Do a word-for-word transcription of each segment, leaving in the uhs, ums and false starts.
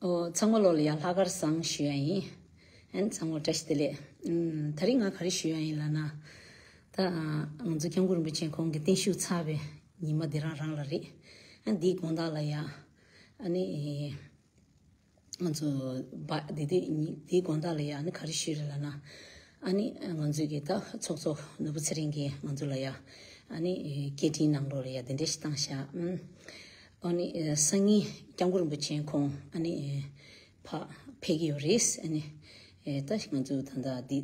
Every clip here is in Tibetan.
ཨོ། ཚང་མ་ལོ་ལ་ཡང་ལྷག་དཀར་བཟང་ཞུ་ཡ་ཡིན། ཨན་ཚང་མ་བཀྲ་ཤིས་བདེ་ལེགས། ཨུམ། ད་རིང་ང་ག་རེ་ཞུ་ཡ་ཡིན་ལབ་ན། ད་ང་ཚོ་སྐྱབས་མགོན་རིན་པོ་ཆེ་ཁོང་གི་བརྟན་བཞུགས་ཚར་བའི་ཉི་མ་འདི་རང་རང་ལ་རེད། ཨན་འདིའི་དགོང་དག་ལ་ཡ། ཨ་ནི། ང་ཚོ་བ་འདི་དེ་ཉི་འདིའི་དགོང་དག་ལ་ཡ་ཨ་ནི་ག་རེ་ཞུས་རེད་ལབ་ན། ཨ་ནི་ང་ཚོས་ཀྱི་ད་ཚོགས་གཙོ་ནོར་བུ་ཚེ་རིང་གིས་ང་ཚོ་ལ་ཡ་ཨ་ནི་སྐད་འཕྲིན་ནང་ལོགས་ལ་ཡ་དེ་འདྲ་ཞིག་བཏང་ཤག་ཨ་ནི་སང་ཉིན་སྐྱབས་མགོན་རིན་པོ་ཆེ་ཁོང་ཨ་ནི་ཕ་ཕེབས་ཀྱི་ཡོད་རེད། ཨ་ནི་ད་ང་ཚོ་ད་ལྟ་འདི།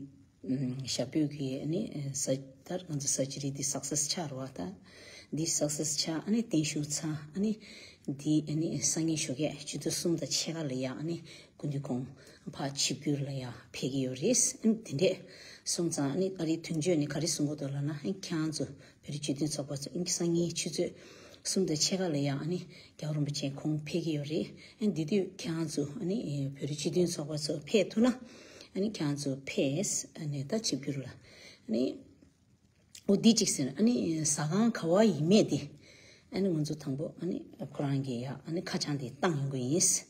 ཞབས་བྲོ་གི་ཨ་ནི་ས་ད་ང་ཚོ་surgery་འདི་success་ཆགས་རེད་བ། ད་འདི་success་ཆགས། ཨ་ནི་བརྟན་བཞུགས་ཚར། ཨ་ནི་འདི་ཨ་ནི་སང་ཉིན་ཞོགས་ཀས་ཆུ་ཚོད་གསུམ་དང་ཕྱེད་ཀ་ལ་ཡ་ཨ་ནི་སྐུ་མདུན་ཁོང་ཕར་ཆིབས་བསྒྱུར་ལ་ཡ་ཕེབས་ཀྱི་ཡོད་རེད། ཨ་ནི་དེ་འདྲས་སོང་ཙང་ཨ་ནི་ཨ་རིའི་དོན་གཅོད་ནས་ག་རེ་གསུང་གི་འདུག་ལབ་ན། ཨ་ནི་ཁྱེད་རང་ཚོ་བོད་རིགས་སྤྱི་མཐུན་ཚོགས་པ་ཚོ་ཨ་ནི་སང་ཉིན་ཆུ་ཚོད་གསུམ་དང་ཕྱེད་ཀ་ལ་ཡ་ཨ་ནི་རྒྱལ་བ་རིན་པོ་ཆེ་ཁོང་ཕེབས་ཀྱི་ཡོད་རེད། ཨ་ནི་དེ་དུས་ཁྱེད་རང་ཚོ་ཨ་ནི་བོད་རིགས་སྤྱི་མཐུན་ཚོགས་པ་ཚོ་ཕེབས་ཐུབ་ན། ཨ་ནི་ཁྱེད་རང་ཚོ་ཕེབས། ཨ་ནི་ད་ཆིབས་བསྒྱུར་ལ། ཨ་ནི་འོ་འདི་གཅིག་ཟེར། ཨ་ནི་ཟ་ཁང་ག་བ་ཡིན་མེད་དེ། ཨ་ནི་ང་ཚོ་དང་པོ་ཨ་ནི་ཁོ་རང་གི་ཡ་ཨ་ནི་ཁ་བྱང་དེ་བཏང་ཡོང་གི་ཡིན།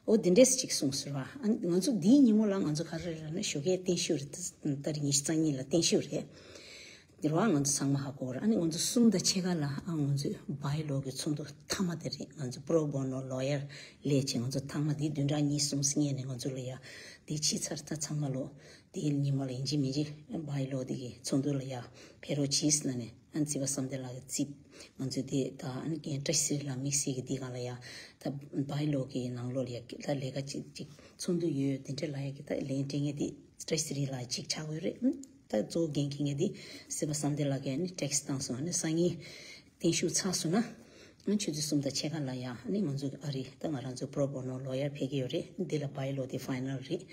འོ་འདི་འདྲས་གཅིག་གསུངས་ཟེར་བ། ཨ་ནི་ང་ཚོ་འདིའི་ཉིན་མོ་ལ་ང་ཚོ་ག་རེ་རེད་ལབ་ན་ཞོགས་ཀས་བརྟན་བཞུགས་རེད། ད་རེས་ཉི་ཤུ་རྩ་གཉིས་ལ་བརྟན་བཞུགས་རེད། འདིར་བ་ང་ཚོ་ཚང་མ་ཧ་གོ་ར། ཨ་ནི་ང་ཚོ་གསུམ་དང་ཕྱེད་ཀ་ལ་ཨ་ང་ཚོའི་བྷའི་ལོ་གི་ཚོགས་འདུ་མཐའ་མ་དེ་རེད། ང་ཚོ་pro bono lawyer་ལས་བྱེད་ང་ཚོ་ཐང་མ་འདི་བདུན་ཕྲག་གཉིས་གསུམ་སྔོན་ནས་ང་ཚོ་ལ་ཡ་འདི་ཕྱི་ཚར། ད་ཚང་མ་ལོ་འདི་ཉི་མ་ལ་ཡིན་གཅིག་མིན་གཅིག་བྷའི་ལོ་འདི་གི་ཚོགས་འདུ་ལ་ཡ་ཕེབས་རོགས་གྱིས་ལབ་ནས། ཨ་ནི་རྩིས་པ་བསམ་གཏན་ལགས་ཀྱི་རྩིས་ང་ཚོས་དེ་ད་ཨ་ནི་རྒན་བཀྲ་ཤིས་ཚེ་རིང་ལགས་དམིགས་བསལ་གྱི་འདི་སྒང་ལ་ཡ་ད་བྷའི་ལོ་གི་ནང་ལོགས་ལ་ཡ་ད་ལས་ཀ་གཅིག་གཅིག་ཚོགས་འདུ་ཡོད་དེ་འདྲ་ལ་ཡ་གི་ད་ལན་སྤྲད་མཁན་དེ་བཀྲ་ཤིས་ཚེ་རིང་ལགས་གཅིག་ཆགས་ཀྱི་ཡོད་རེད། ཨུམ། ད་གཙོ་བོ་འགན་འཁྱེར་མཁན་དེ་རྩིས་པ་བསམ་གཏན་ལགས་ཀྱིས་ཨ་ནི་ཊེག་སི་བཏང་སོང་། ཨ་ནི་སང་ཉིན་བརྟན་བཞུགས་ཚར་སོང་ན། ཨ་ནི་ཆུ་ཚོད་གསུམ་དང་ཕྱེད་ཀ་ལ་ཡ་ཨ་ནི་ང་ཚོ་ཨ་རི་ད་ང་རང་ཚོ་pro bono lawyer་ཕེབས་ཀྱི་ཡོད་རེད། འདི་ལ་བྷའི་ལོ་དེ་ཕའི་ནལ་རེད།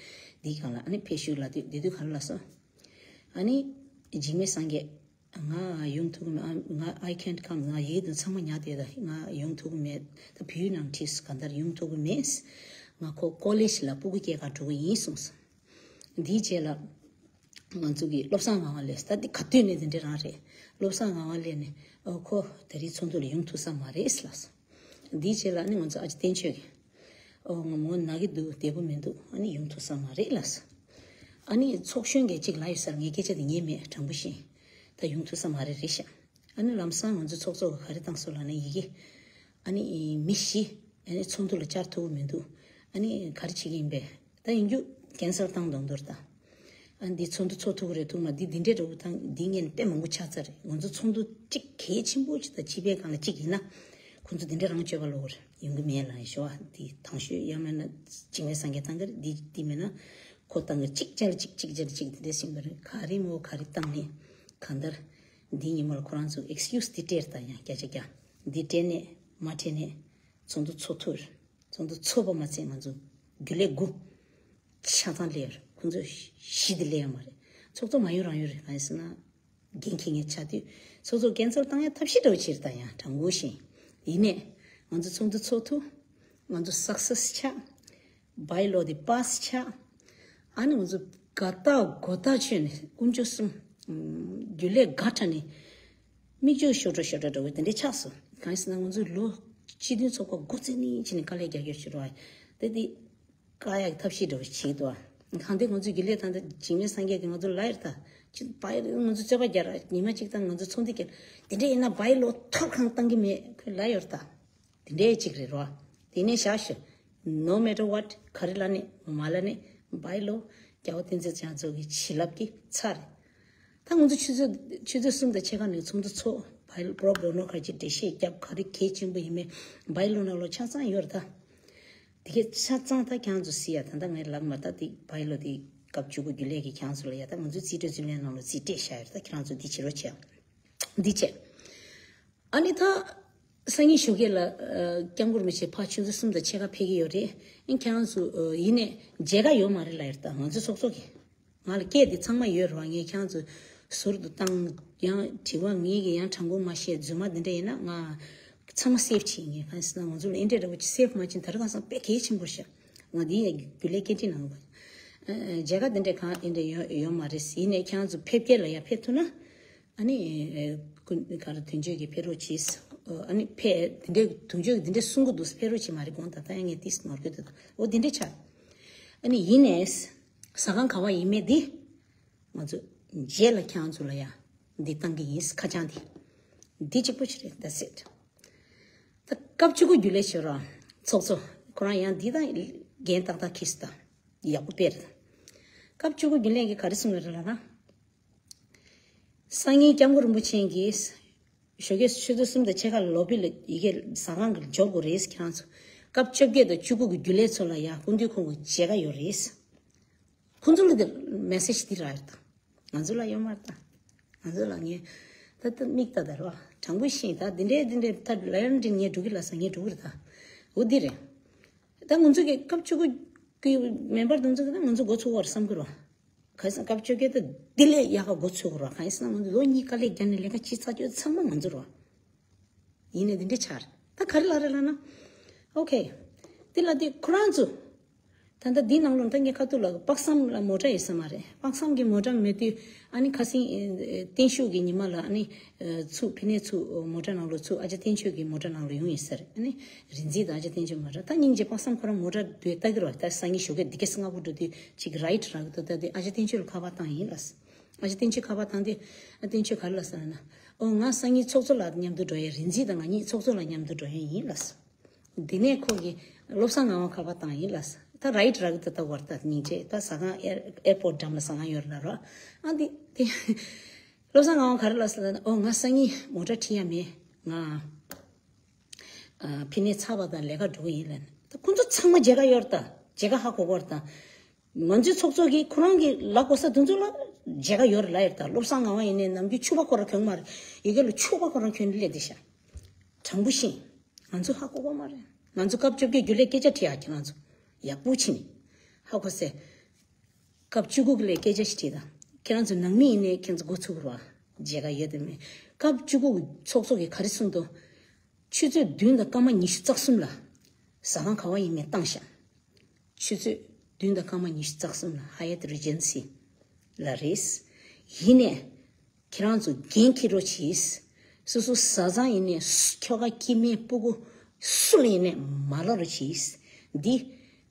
འདིའི་སྒང་ལ་ཨ་ནི་ཕེབས་ཞུ་ལབ་དུས་དེ་དུས་ག་རེ་ལབ་སོང་། ཨ་ནི་འཇིགས་མེད་སངས་རྒྱས། ང་ཡོང་ཐུབ་ཀྱི་མེད། ང་I can't come། ང་ཡིག་དང་ཚང་མ་ཉར་བསྡད། ད་ང་ཡོང་ཐུབ་ཀྱི་མེད། ད་བོད་ཡིག་ནང་བྲིས་སོང་། གང་ལྟར་ཡོང་ཐུབ་ཀྱི་མེད། ང་ཁོ་ཀོ་ལེཇ་ལ་སྤུ་གུ་སྐྱེལ་གར་འགྲོ་གི་ཡིན་གསུངས་སོང་། འདིའི་རྗེས་ལ་ང་ཚོ་གི་བློ་བཟང་ངག་དབང་སླེབས། ད་འདི་ག་དུས་ནས་འདི་འདྲ་རང་རེད། བློ་བཟང་ངག་དབང་སླེབས་ནས་ཨོ་ཁོ་ད་རིང་ཚོགས་འདུ་ལ་ཡོང་ཐུབ་ས་མ་རེད་ལབ་སོང་། འདིའི་རྗེས་ལ་ནི་ང་ཚོ་ཨ་ཅེ་བསྟན་ཆོས་ཀྱིས། ཨོ་ང་མོ་ན་གི་འདུག་བདེ་པོ་མི་འདུག་ཨ་ནི་ཡོང་ཐུབ་ས་མ་རེད་ལབ་སོང་། ཨ་ནི་ཚོགས་གཞོན་གྱིས་གཅིག་ལབ་ཡོད་ས་རེད། ངས་སྐད་ཆ་དེ་ཉན་མེད། དྲང་པོ་བཤད། ད་ཡོང་ཐུབ་ས་མ་རེད་རེད་ཤག་ཨ་ནི་ལམ་སང་ང་ཚོ་ཚོགས་གཙོ་གིས་ག་རེ་བཏང་སོང་ལབ་ན་ཡི་གེ། ཨ་ནི་མི་བཞི་ཨ་ནི་ཚོགས་འདུ་ལ་བཅར་ཐུབ་ཀྱི་མི་འདུག་ཨ་ནི་ག་རེ་བྱེད་ཀྱི་ཡིན་པས། ད་ཡིན་རྒྱུ་ཀེན་སལ་བཏང་དང་འདུག་ད། ཨ་ནི་འདི་ཚོགས་འདུ་ཚོགས་ཐུབ་ཀྱི་རེད་འདུག་མ། འདི་འདི་འདྲའི་འདྲ་བོ་དང་འདི་ངས་དཔེ་མང་པོ་ཆགས་ཚར་རེད། ང་ཚོ་ཚོགས་འདུ་གཅིག་གལ་ཆེན་པོ་ཅིག་དང་སྤྱི་པའི་སྒང་ལ་གཅིག་ཡིན་ན། ཁོང་ཚོ་འདི་འདྲ་རང་སྤྱོད་པ་ལོག་རེད། ཡོང་གི་མེད་ལབ་ཡིན་ཞོ། ཨ་འདི་དང་ཤོས་ཡང་མེད་ན་འཇིགས་མེད་སངས་རྒྱས་བཏང་གི་རེད། འདི་འདི་མེད་ན་ཁོ་བཏང་གི་རེད། གཅིག་བྱས་ལ་གཅིག་གཅིག་བྱས་ལ་གཅིག་འདི་འདྲ་ཟིན་པ་རེད། ག་རེ་མོ་ག་རེ་བཏང་ནས་གང་ལྟར་འདི་ཉིན་མོ་ལ་ཁོ་རང་ཚོ་ཨེག་སི་ཀིའུ་སི་འདི་སྤྲད་ད་ཡང་བརྒྱ་ཆ་བརྒྱ་འདི་སྤྲད་ནས་མ་སྤྲད་ནས་ཚོགས་འདུ་ཚོགས་ཐུབ་རེད། ཚོགས་འདུ་ཚོགས་པ་མ་ཚད་ང་ཚོ་རྒྱུན་ལས་དགུ་ཆ་ཚང་སླེབས་ཡོད་རེད། ཁོང་ཚོ་བཞི་དེ་སླེབས་ཡོད་མ་རེད། ཚོགས་གཙོ་མ་ཡོང་རང་ཡོད་རེད། གང་ཡིན་ཟེར་ན་འགན་འཁྱེར་མཁན་ཆགས་དུས་ཚོགས་གཙོ་ཀེན་སལ་བཏང་ཡ་ཐབས་ཤེས་འདྲ་བོ་བྱས་རེད། ད་ཡང་དྲང་པོ་བཤད་ཡིན་ནས་ང་ཚོ་ཚོགས་འདུ་ཚོགས་ཐུབ། ང་ཚོ་སག་སེ་སི་ཆགས། བྷའི་ལོ་དེ་པ་སི་ཆགས། ཨ་ནི་ང་ཚོ་དགའ་ཐག་མགོ་ཐག་ཆོད་ནས་དཀོན་མཆོག་གསུམ་རྒྱུན་ལས་དགའ་དྲགས་ནས། མིག་ཆུ་ཤོར་འགྲོ་ཤོར་འགྲོ་འདྲ་བོ་དེ་འདྲས་ཆགས་སོང་། གང་ཡིན་ཟེར་ན་ང་ཚོའི་ལོ་སྤྱི་མཐུན་ཚོགས་པ་འགོ་བཙུགས་ནས་ཕྱིན་ནས་དཀའ་ལས་རྒྱག་རྒྱུ་ཞིག་རེད་བ། དེ་དེ་བཀག་ཡག་གི་ཐབས་ཤེས་འདྲ་བོ་བྱེད་འདུག་བ། གང་ལྟར་ང་ཚོའི་རྒྱུན་ལས་དང་འཇིགས་མེད་སངས་རྒྱས་ཀྱིས་ང་ཚོ་ལབ་ཡོད་རེད་ད། ཅི་བྷའི་ང་ཚོ་རྩོད་པ་རྒྱག་ར་ཉི་མ་གཅིག་དང་ང་ཚོ་ཚོགས་འདུ་རྒྱག་དེ་འདྲས་ཡིན་ན་བྷའི་ལོ་ཐོར་གང་བཏང་གི་མེད་ཁོས་ལབ་ཡོད་རེད་ད། དེ་འདྲའི་གཅིག་རེད་རོ། དེ་ནས་བཞག་ཞུ། No matter what ག་རེ་ལབ་ནས་མ་ལབ་ནས་བྷའི་ལོ་རྒྱལ་བ་བསྟན་འཛིན་རྒྱ་མཚོ་གི་བྱིན་རླབས་ཀྱི་ཚར། ད་ང་ཚོ་ཆུ་ཚོད་ཆུ་ཚོད་གསུམ་དང་ཕྱེད་ཀ་ནས་ཚོགས་འདུ་ཚོགས། བྷའི་པོ་རོ་བོ་ནོ་ག་ཅིག་འགྲེལ་བཤད་རྒྱབ་ག་རེ་གལ་ཆེན་པོ་ཡིན་མིན་བྷའི་ལོ་ནང་ལོགས་ཆ་ཚང་ཡོད་རེད་ད། དེ་གས་ཆ་ཚང་ད་ཁྱེད་རང་ཚོ་གཟིགས་ཡ། ད་ལྟ་ངས་ལབ་མ་ད་དེ་བྷའི་ལོ་དེ་སྐབས་བཅུ་དགུ་རྒྱུན་ལས་ཀྱི་ཁྱེད་རང་ཚོ་ལ་ཡ་ད་ང་ཚོའི་རྩིས་སྤྲོད་རྩིས་ལེན་ནང་ལོགས་རྩིས་སྤྲད་བཞག་ཡོད་རེད། ད་ཁྱེད་རང་ཚོ་འདི་བྱེད་རོགས་བྱེད་ཨ། འདི་བྱས། ཨ་ནི་ད། སང་ཉིན་ཞོགས་ཀས་ལ་ཨ། སྐྱབས་མགོན་རིན་པོ་ཆེ་ཕར་ཆུ་ཚོད་གསུམ་དང་ཕྱེད་ཀ་ཕེབས་ཀྱི་ཡོད་རེད། ཨ་ཁྱེད་རང་ཚོ་ཨ། ཡིན་ནས་མཇལ་ཁ་ཡོད་མ་རེད་ལབ་ཡོད་རེད། ད་ང་ཚོའི་ཚོགས་གཙོ་གིས་ང་ལ་སྐད་དེ་ཚང་མ་ཡོད་རེད་བ། ངས་ཁྱེད་རང་ཚོ་ཟུར་དུ་བཏང་ཡང་དྲི་བ་ངས་ཀྱི་ཡང་དྲང་པོ་མ་བཤད་རྫུན་མ་འདི་འདྲ་ཡིན་ན་ང་ཚང་མ་སེབ་བྱེད། ངས་གང་ཟེར་ན་ང་ཚོ་ལ་ཨེ་འདྲས་འདྲ་པོ་ཅིག་སེབ་མ་བྱེད་ད་རེས་ཁ་སང་དཔེ་གལ་ཆེན་པོ་ཤག་ང་འདི་ཡང་རྒྱུན་ལས་སྐད་འཕྲིན་ནང་གི་མཇལ་ཁ་འདི་འདྲས་གང་ཨེ་འདྲས་ཡོད་ཡོད་མ་རེད། ཡིན་ནས་ཁྱེད་རང་ཚོ་ཕེབས་སྐྱེལ་ལ་ཡང་ཕེབས་ཐུབ་ན། ཨ་ནི། ཀུན་ག་རེ་དོན་གཅོད་ཀྱི་ཕེབས་རོགས་གྱིས། ཨ་ནི་ཕེ་དེ་འདྲའི་དུང་ཆོས་དེ་འདྲའི་གསུང་གི་འདུག་ཕེ་རོ་ཆེ་མ་རེད་དགོངས་དག་ད་ཡང་ངས་ཏིས་ནོར་གི་འདུག་འོ་དེ་འདྲའི་ཆགས། ཨ་ནི་ཡིན་ནས་ཟ་ཁང་ག་བ་ཡིན་མེད་དེ་ང་ཚོ་རྗེས་ལ་ཁྱེད་རང་ཚོ་ལ་ཡ་འདི་བཏང་གི་ཡིན་ཁ་བྱང་དེ་འདི་གཅིག་པོ་ཞིག་རེད། That's it། ད་སྐབས་བཅུ་དགུ་རྒྱུན་ལས་བྱེད་རོགས་ཚོགས་གཙོ་ཁོ་རང་ཡང་འདི་དང་འགན་ཏག་ཏག་འཁྱེར་སོང་ད་ཡག་པོ་དཔེ་རེད། སྐབས་བཅུ་དགུ་རྒྱུན་ལས་ཀྱིས་ག་རེ་གསུངས་ཡོད་རེད་ལབ་ན། སང་ཉིན་སྐྱབས་མགོན་རིན་པོ་ཆེ་གིས་ཞོགས་ཀས་ཆུ་ཚོད་གསུམ་དང་ཕྱེད་ཀ་ལ་ལོ་བི་ལ་ཡི་གེ་ཟ་ཁང་གི་འབྱོར་དགོས་རེད། ཁྱེད་རང་ཚོ་སྐབས་བཅོ་བརྒྱད་དང་བཅུ་དགུ་གི་རྒྱུན་ལས་ཚོ་ལ་ཡ་སྐུ་མདུན་ཁོང་གི་མཇལ་ཁ་ཡོད་རེད། ཁོང་ཚོ་ལ་དེ་མེ་སེ་ཇི་འདི་རག་ཡོད་ད། ང་ཚོ་ལ་ཡོད་མ་རེད་ད། ང་ཚོ་ལ་ངས་ད་ད་མིག་ལྟ་ད་རོ་དྲང་པོ་ཤེས་ད་འདི་འདྲས་འདི་འདྲས་ད་ལ་ཡོན་འདི་ངས་འགྲོ་གི་ལ་ས་ངས་འགྲོ་གི་རེད་ད། འོ་འདི་རེད། ད་ང་ཚོ་གི་སྐབས་བཅུ་དགུ་གི་མེམ་བར་དེ་ཚོ་གི་ད་ང་ཚོ་འགོ་ཚུགས་པར་བསམ་གི་རོ། ག་ས་སྐབས་བཅོ་བརྒྱད་དུ་དེ་ལས་ཡག་ག་འགོ་ཚུགས་རོགས། ག་ས་ང་ཚོ་ལོ་གཉིས་ཀ་ལས་བརྒྱ་ནས་ལས་ཀ་ཅི་ཚ་ཅོ་ཚང་མ་ང་ཚོ་རོགས། ཡིན་ནས་འདི་འདྲ་ཆགས་རེད། ད་ག་རེ་ལབ་རེད་ལབ་ན། ཨོ་ཁེ། དེ་ལ་དེ་ཁོ་རང་ཚོ། ད་ལྟ་འདི་ནང་ལོགས་ད་ངས་ཁ་ཐུག་ལ་དཔག་བསམ་ལ་མོ་ཊ་ཡོད་ས་མ་རེད། དཔག་བསམ་གྱི་མོ་ཊ་མེད་དུས་ཨ་ནི་ཁ་སང་བརྟན་བཞུགས་ཀྱི་ཉི་མ་ལ་ཨ་ནི། ཚུགས་ཕི་ནས་ཚུགས་མོ་ཊ་ནང་ལོགས་ཚུགས་ཨ་ཅག་བསྟན་ཆོས་ཀྱི་མོ་ཊ་ནང་ལོགས་ཡོང་ཡིན་ཟེར་ཨ་ནི། རིག་འཛིན་དང་ཨ་ཅག་བསྟན་ཆོས་མོ་ཊ་ད་སྙིང་རྗེ་དཔག་བསམ་ཁོ་རང་མོ་ཊ་སྡོད་ལྟ་གི་རོགས། ད་སང་ཉིན་ཞོགས་ཀས་འདི་ག་སྔ་པོ་འགྲོ་དུས་ཅིག་རའིཌ་རག་གི་འདུག་ད་དེ་ཨ་ཅག་བསྟན་ཆོས་ལ་ཁ་པར་བཏང་ཡིན་ལགས། ཨ་ཅག་བསྟན་ཆོས་ཁ་པར་བཏང་དུས་ཨ་བསྟན་ཆོས་ག་རེ་ལབ་ཟེར་ན། ཨོ་ང་སང་ཉིན་ཚོགས་གཙོ་ལགས་མཉམ་དུ་འགྲོ་ཡ་རིག་འཛིན་དང་ང་གཉིས་ཚོགས་གཙོ་ལགས་མཉམ་དུ་འགྲོ་ཡ་ཡིན་ལགས། དེ་ནས་ཁོ་གིས་བློ་བཟང་ངག་དབང་ཁ་པར་བཏང་ཡིན་ལགས། ད་རའིཌ་རག་གི་འདུག་ད་བར་ད་སྙིང་རྗེ་ད་ཟ་ཁང་ཨེར་ཨེར་པོར་ཊི་འགྲམ་ལ་ཟ་ཁང་ཡོད་རེད་ལབ་རོགས། ཨ་འདི་དེ། བློ་བཟང་ངག་དབང་ག་རེ་ལབ་ཟེར་ན། ཨོ་ང་སང་ཉིན་མོ་ཊ་ཁྲིད་ཡ་མེད། ང་ཨ་ཕི་ནས་ཚར་བ་དང་ལས་ཀ་འགྲོ་གི་ཡིན་ལབ་ནས། ད་ཁོང་ཚོ་ཚང་མ་མཇལ་ཁ་ཡོད་རེད་ད། མཇལ་ཁ་ཧ་གོ་གོ་རེད་ད། ང་ཚོའི་ཚོགས་གཙོ་གིས་ཁོ་རང་གི་ལ་གོ་ས་དེ་ཚོ་ལ་མཇལ་ཁ་ཡོད་རེད་ལབ་ཡོད་ད། བློ་བཟང་ངག་དབང་ཡིན་ནའི་ནམ་རྒྱུན་ཕྱུ་པ་ཁོ་རང་གྱོན་མ་རེད། ཡི་གེ་ལ་ཕྱུ་པ་ཁོ་རང་གྱོན་སླེབས་བསྡད་ཤག་དྲང་པོ་བཤད། ང་ཚོ་ཧ་གོ་གོ་མ་རེད། ང་ཚོ་སྐབས་བཅོ་བརྒྱད་རྒྱུན་ལས་སྐད་ཆ་དྲིས་ཡ་ཁྱེད་རང་ཚོ་ཡག་པོ་བྱས་ནས་ཧ་གོ་སེ། སྐབས་བཅུ་དགུ་གི་ལས་སྐད་ཆ་ཞིག་དྲིས་དང་། ཁྱེད་རང་ཚོ་ནང་མི་ཡིན་ནའི་ཁྱེད་ཚོ་འགོ་ཚུགས་རོགས། མཇལ་ཁ་ཡོད་དམ་མེད། སྐབས་བཅུ་དགུ་གི་ཚོགས་གཙོ་གིས་ག་རེ་གསུངས་འདུག་ཆུ་ཚོད་བདུན་དང་སྐར་མ་ཉི་ཤུ་རྩ་གསུམ་ལ་ཟ་ཁང་ག་བ་ཡིན་མིན་བཏང་ཤག་ཆུ་ཚོད་བདུན་དང་སྐར་མ་ཉི་ཤུ་རྩ་གསུམ་ལ་ཧ་ཡ་ཏི་རི་ཇེན་སི་ལ་རེད། ཡིན་ནའི་ཁྱེད་རང་ཚོ་འགན་འཁྱེར་རོགས་གྱིས། སོ་སོ་བཟའ་ཚང་ཡིན་ནའི་ཁྱོ་ག་སྐྱེ་དམན་སྤུ་གུ་སུ་ལ་ཡིན་ནའི་མ་ལབ་རོགས་གྱིས། འདི་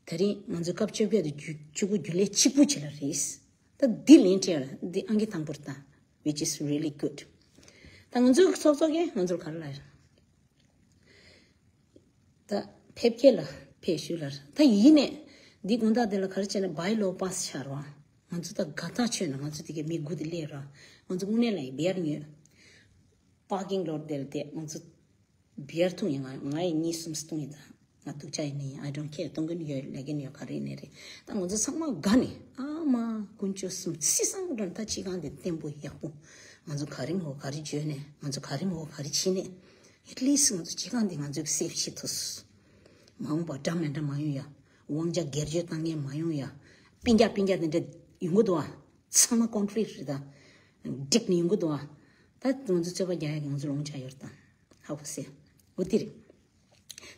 ད་རིང་ང་ཚོའི་སྐབས་བཅོ་བརྒྱད་དང་བཅུ་དགུ་རྒྱུན་ལས་གཅིག་པུ་བྱེད་ལ་རེད། ད་འདི་ལན་སྤྲད་ལ་འདི་ཨང་ཀི་དང་པོར་བཏང་། Which is really good། ད་ང་ཚོའི་ཚོགས་གཙོ་གིས་ང་ཚོར་ག་རེ་ལབ་ཡོད། ད་ཕེབས་སྐྱེལ་ལ་ཕེབས་ཞུ་ལ། ད་ཡིན་ནས་འདི་དགོང་དག་འདི་ལ་ག་རེ་བྱས་ན་བྷའི་ལོ་པཱ་སི་ཆགས་རོགས། ང་ཚོ་ད་དགའ་ཐག་ཆོད་ན་ང་ཚོ་དེ་གའི་མི་དགུ་དེ་སླེབས་རོགས། ང་ཚོ་དངོས་གནས་ལ་ཡི་བེར་ཉོས། པར་ཀིང་ལོར་དེ་ལ་བསྡད་ང་ཚོ་བེར་འཐུང་ཡིན། ང་ང་ཡི་གཉིས་གསུམ་འཐུང་ཡིན། ད་ང་སྡུག་ཅག་ཡིན་ནི་I don't care། གཏོང་གིན་ཡོད་ལས་གིན་ཡོད་ག་རེ་ཡིན་ནི་རེད། ད་ང་ཚོ་ཚང་མ་དགའ་ནས་ཨ་མ་དཀོན་མཆོག་གསུམ་སྲིད་སང་འགྲོ་ད་སྤྱི་ཁང་དེ་བརྟན་པོ་ཡག་པོ། ང་ཚོ་ག་རེ་མོ་ག་རེ་བརྗོད་ནས་ང་ཚོ་ག་རེ་མོ་ག་རེ་བྱས་ནས། At least ང་ཚོ་སྤྱི་ཁང་འདི་ང་ཚོས་སེབ་བྱེད་ཐུབ། མ་འོངས་པ་འདྲ་མི་འདྲ་མ་ཡོང་ཡ། དབང་ཆ་སྒེར་གཅོད་བཏང་མཁན་མ་ཡོང་ཡ། སྤུན་ཀྱག་སྤུན་ཀྱག་དེ་འདྲ་ཡོང་གི་འདུག་ཨ། ཚང་མ་ཀོན་ཕི་ལིག་རེད་ད། འགྲིག་ནས་ཡོང་གི་འདུག་ཨ། ད་ང་ཚོ་རྩོད་པ་རྒྱག་ཡ་གི་ང་ཚོ་ལོང་ཆ་ཡོད་ད། ཧ་གོ་སེ། འོ་དེ་རེད།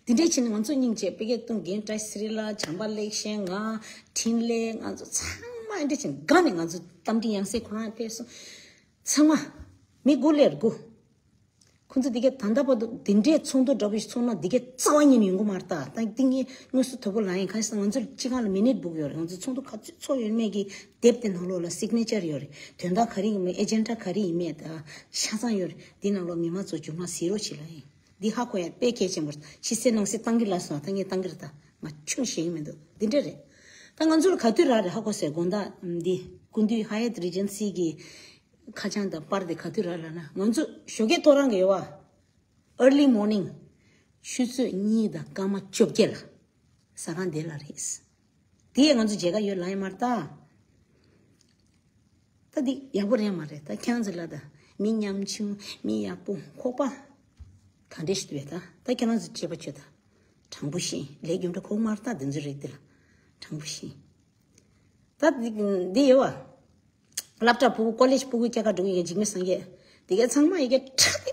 དེ་འདྲས་བྱས་ནས་ང་ཚོ་སྙིང་རྗེ་པེ་ཀེ་ཏུང་རྒན་བཀྲ་ཤིས་རི་ལ་བྱམས་པ་ལེགས་བཤད་ང་འཕྲིན་ལས་ང་ཚོ་ཚང་མ་འདྲ་བྱས་ནས་དགའ་ནས་ང་ཚོ་རྟ་མགྲིན་ཡང་སྲས་ཁོ་རང་ཕེབས་སོང་། ཚང་མ་མི་དགུ་ལས་དགུ། ཁོང་ཚོ་འདི་གའི་ད་ལྟ་བར་དུ་འདི་འདྲའི་ཚོགས་འདུ་འདྲ་པོ་ཞིག་ཚོགས་ན་འདི་གའི་རྩ་བ་ཉིད་ནས་ཡོང་གི་མ་རེད་ད། ད་འདི་ངས་དངོས་སུ་དོ་པོ་ལངས་ཡིན། གང་ཡིན་ཟེར་ན་ང་ཚོ་སྤྱི་ཁང་ལ་མི་ནིཊ་བུག་ཡོད་རེད། ང་ཚོ་ཚོགས་འདུ་ག་ཚོད་ཚོགས་ཡོད་མེད་ཀྱི་དེབ་དེ་ནང་ལོགས་ལ་སིག་ནེ་ཅར་ཡོད་རེད། དོན་དག་ག་རེ་ཡིན་མིན་ཨེ་ཇེན་ཌ་ག་རེ་ཡིན་མིན་ད་ཆ་ཚང་ཡོད་རེད། འདི་ནང་ལོགས་མི་མང་ཚོ་རྒྱུགས་མ་གཟིགས་རོགས་བྱེད་ལ་ཡིན། འདི་ཧ་གོ་ཡ་དཔེ་གལ་ཆེན་པོ་རེད། ཕྱི་གསལ་ནང་གསལ་བཏང་གི་ལ་སོང་ད་ངས་བཏང་གི་རེད་ད། ང་ཆུང་ཞེ་གི་མི་འདུག་འདི་འདྲ་རེད། ད་ང་ཚོ་ལ་ག་དུས་རག་རེད་ཧ་གོ་སོང་། དགོང་དག་འདི་སྐུ་མདུན་ཧ་ཡ་ཏི་རི་ཇེན་སི་གི་ཁ་བྱང་དང་པར་དེ་ག་དུས་རག་ལབ་ན། ང་ཚོ་ཞོགས་ཀས་ཐོ་རངས་ཀྱི་ཡོད་བ། Early morning ཆུ་ཚོད་གཉིས་དང་སྐར་མ་བཅོ་བརྒྱད་ལ་ཟ་ཁང་དེ་ལ་རེད། དེ་ཡང་ང་ཚོ་མཇལ་ཁ་ཡོད་ལབ་ཡ་མ་རེད་ད། ད་འདི་ཡག་པོ་རེད་མ་རེད། ད་ཁྱེད་རང་ཚོ་ལ་ད་མི་ཉམ་ཆུང་མི་ཡག་པོ་ཁོག་པ་ག་འདྲས་ཞིག་འདུག་བས། ད་ད་ཁྱེད་རང་ཚོ་དྲི་བ་བྱོས་ད། དྲང་པོ་བཤད། ལས་རྒྱུ་འབྲས་ཁོག་དམར་ད་འདི་ཚོ་རེད་འདི་ལ་དྲང་པོ་བཤད། ད་འདི་འདི་ཡོད་བ། སློབ་གྲྭ་ཕྲུ་གུ་ཀོ་ལེཇ་ཕྲུ་གུ་སྐྱེལ་ག་འགྲོ་གི་ཡོད་འཇིགས་མེད་སངས་རྒྱས། དེ་གའི་ཚང་མ་ཡི་གེ་ཁྲག་དེ་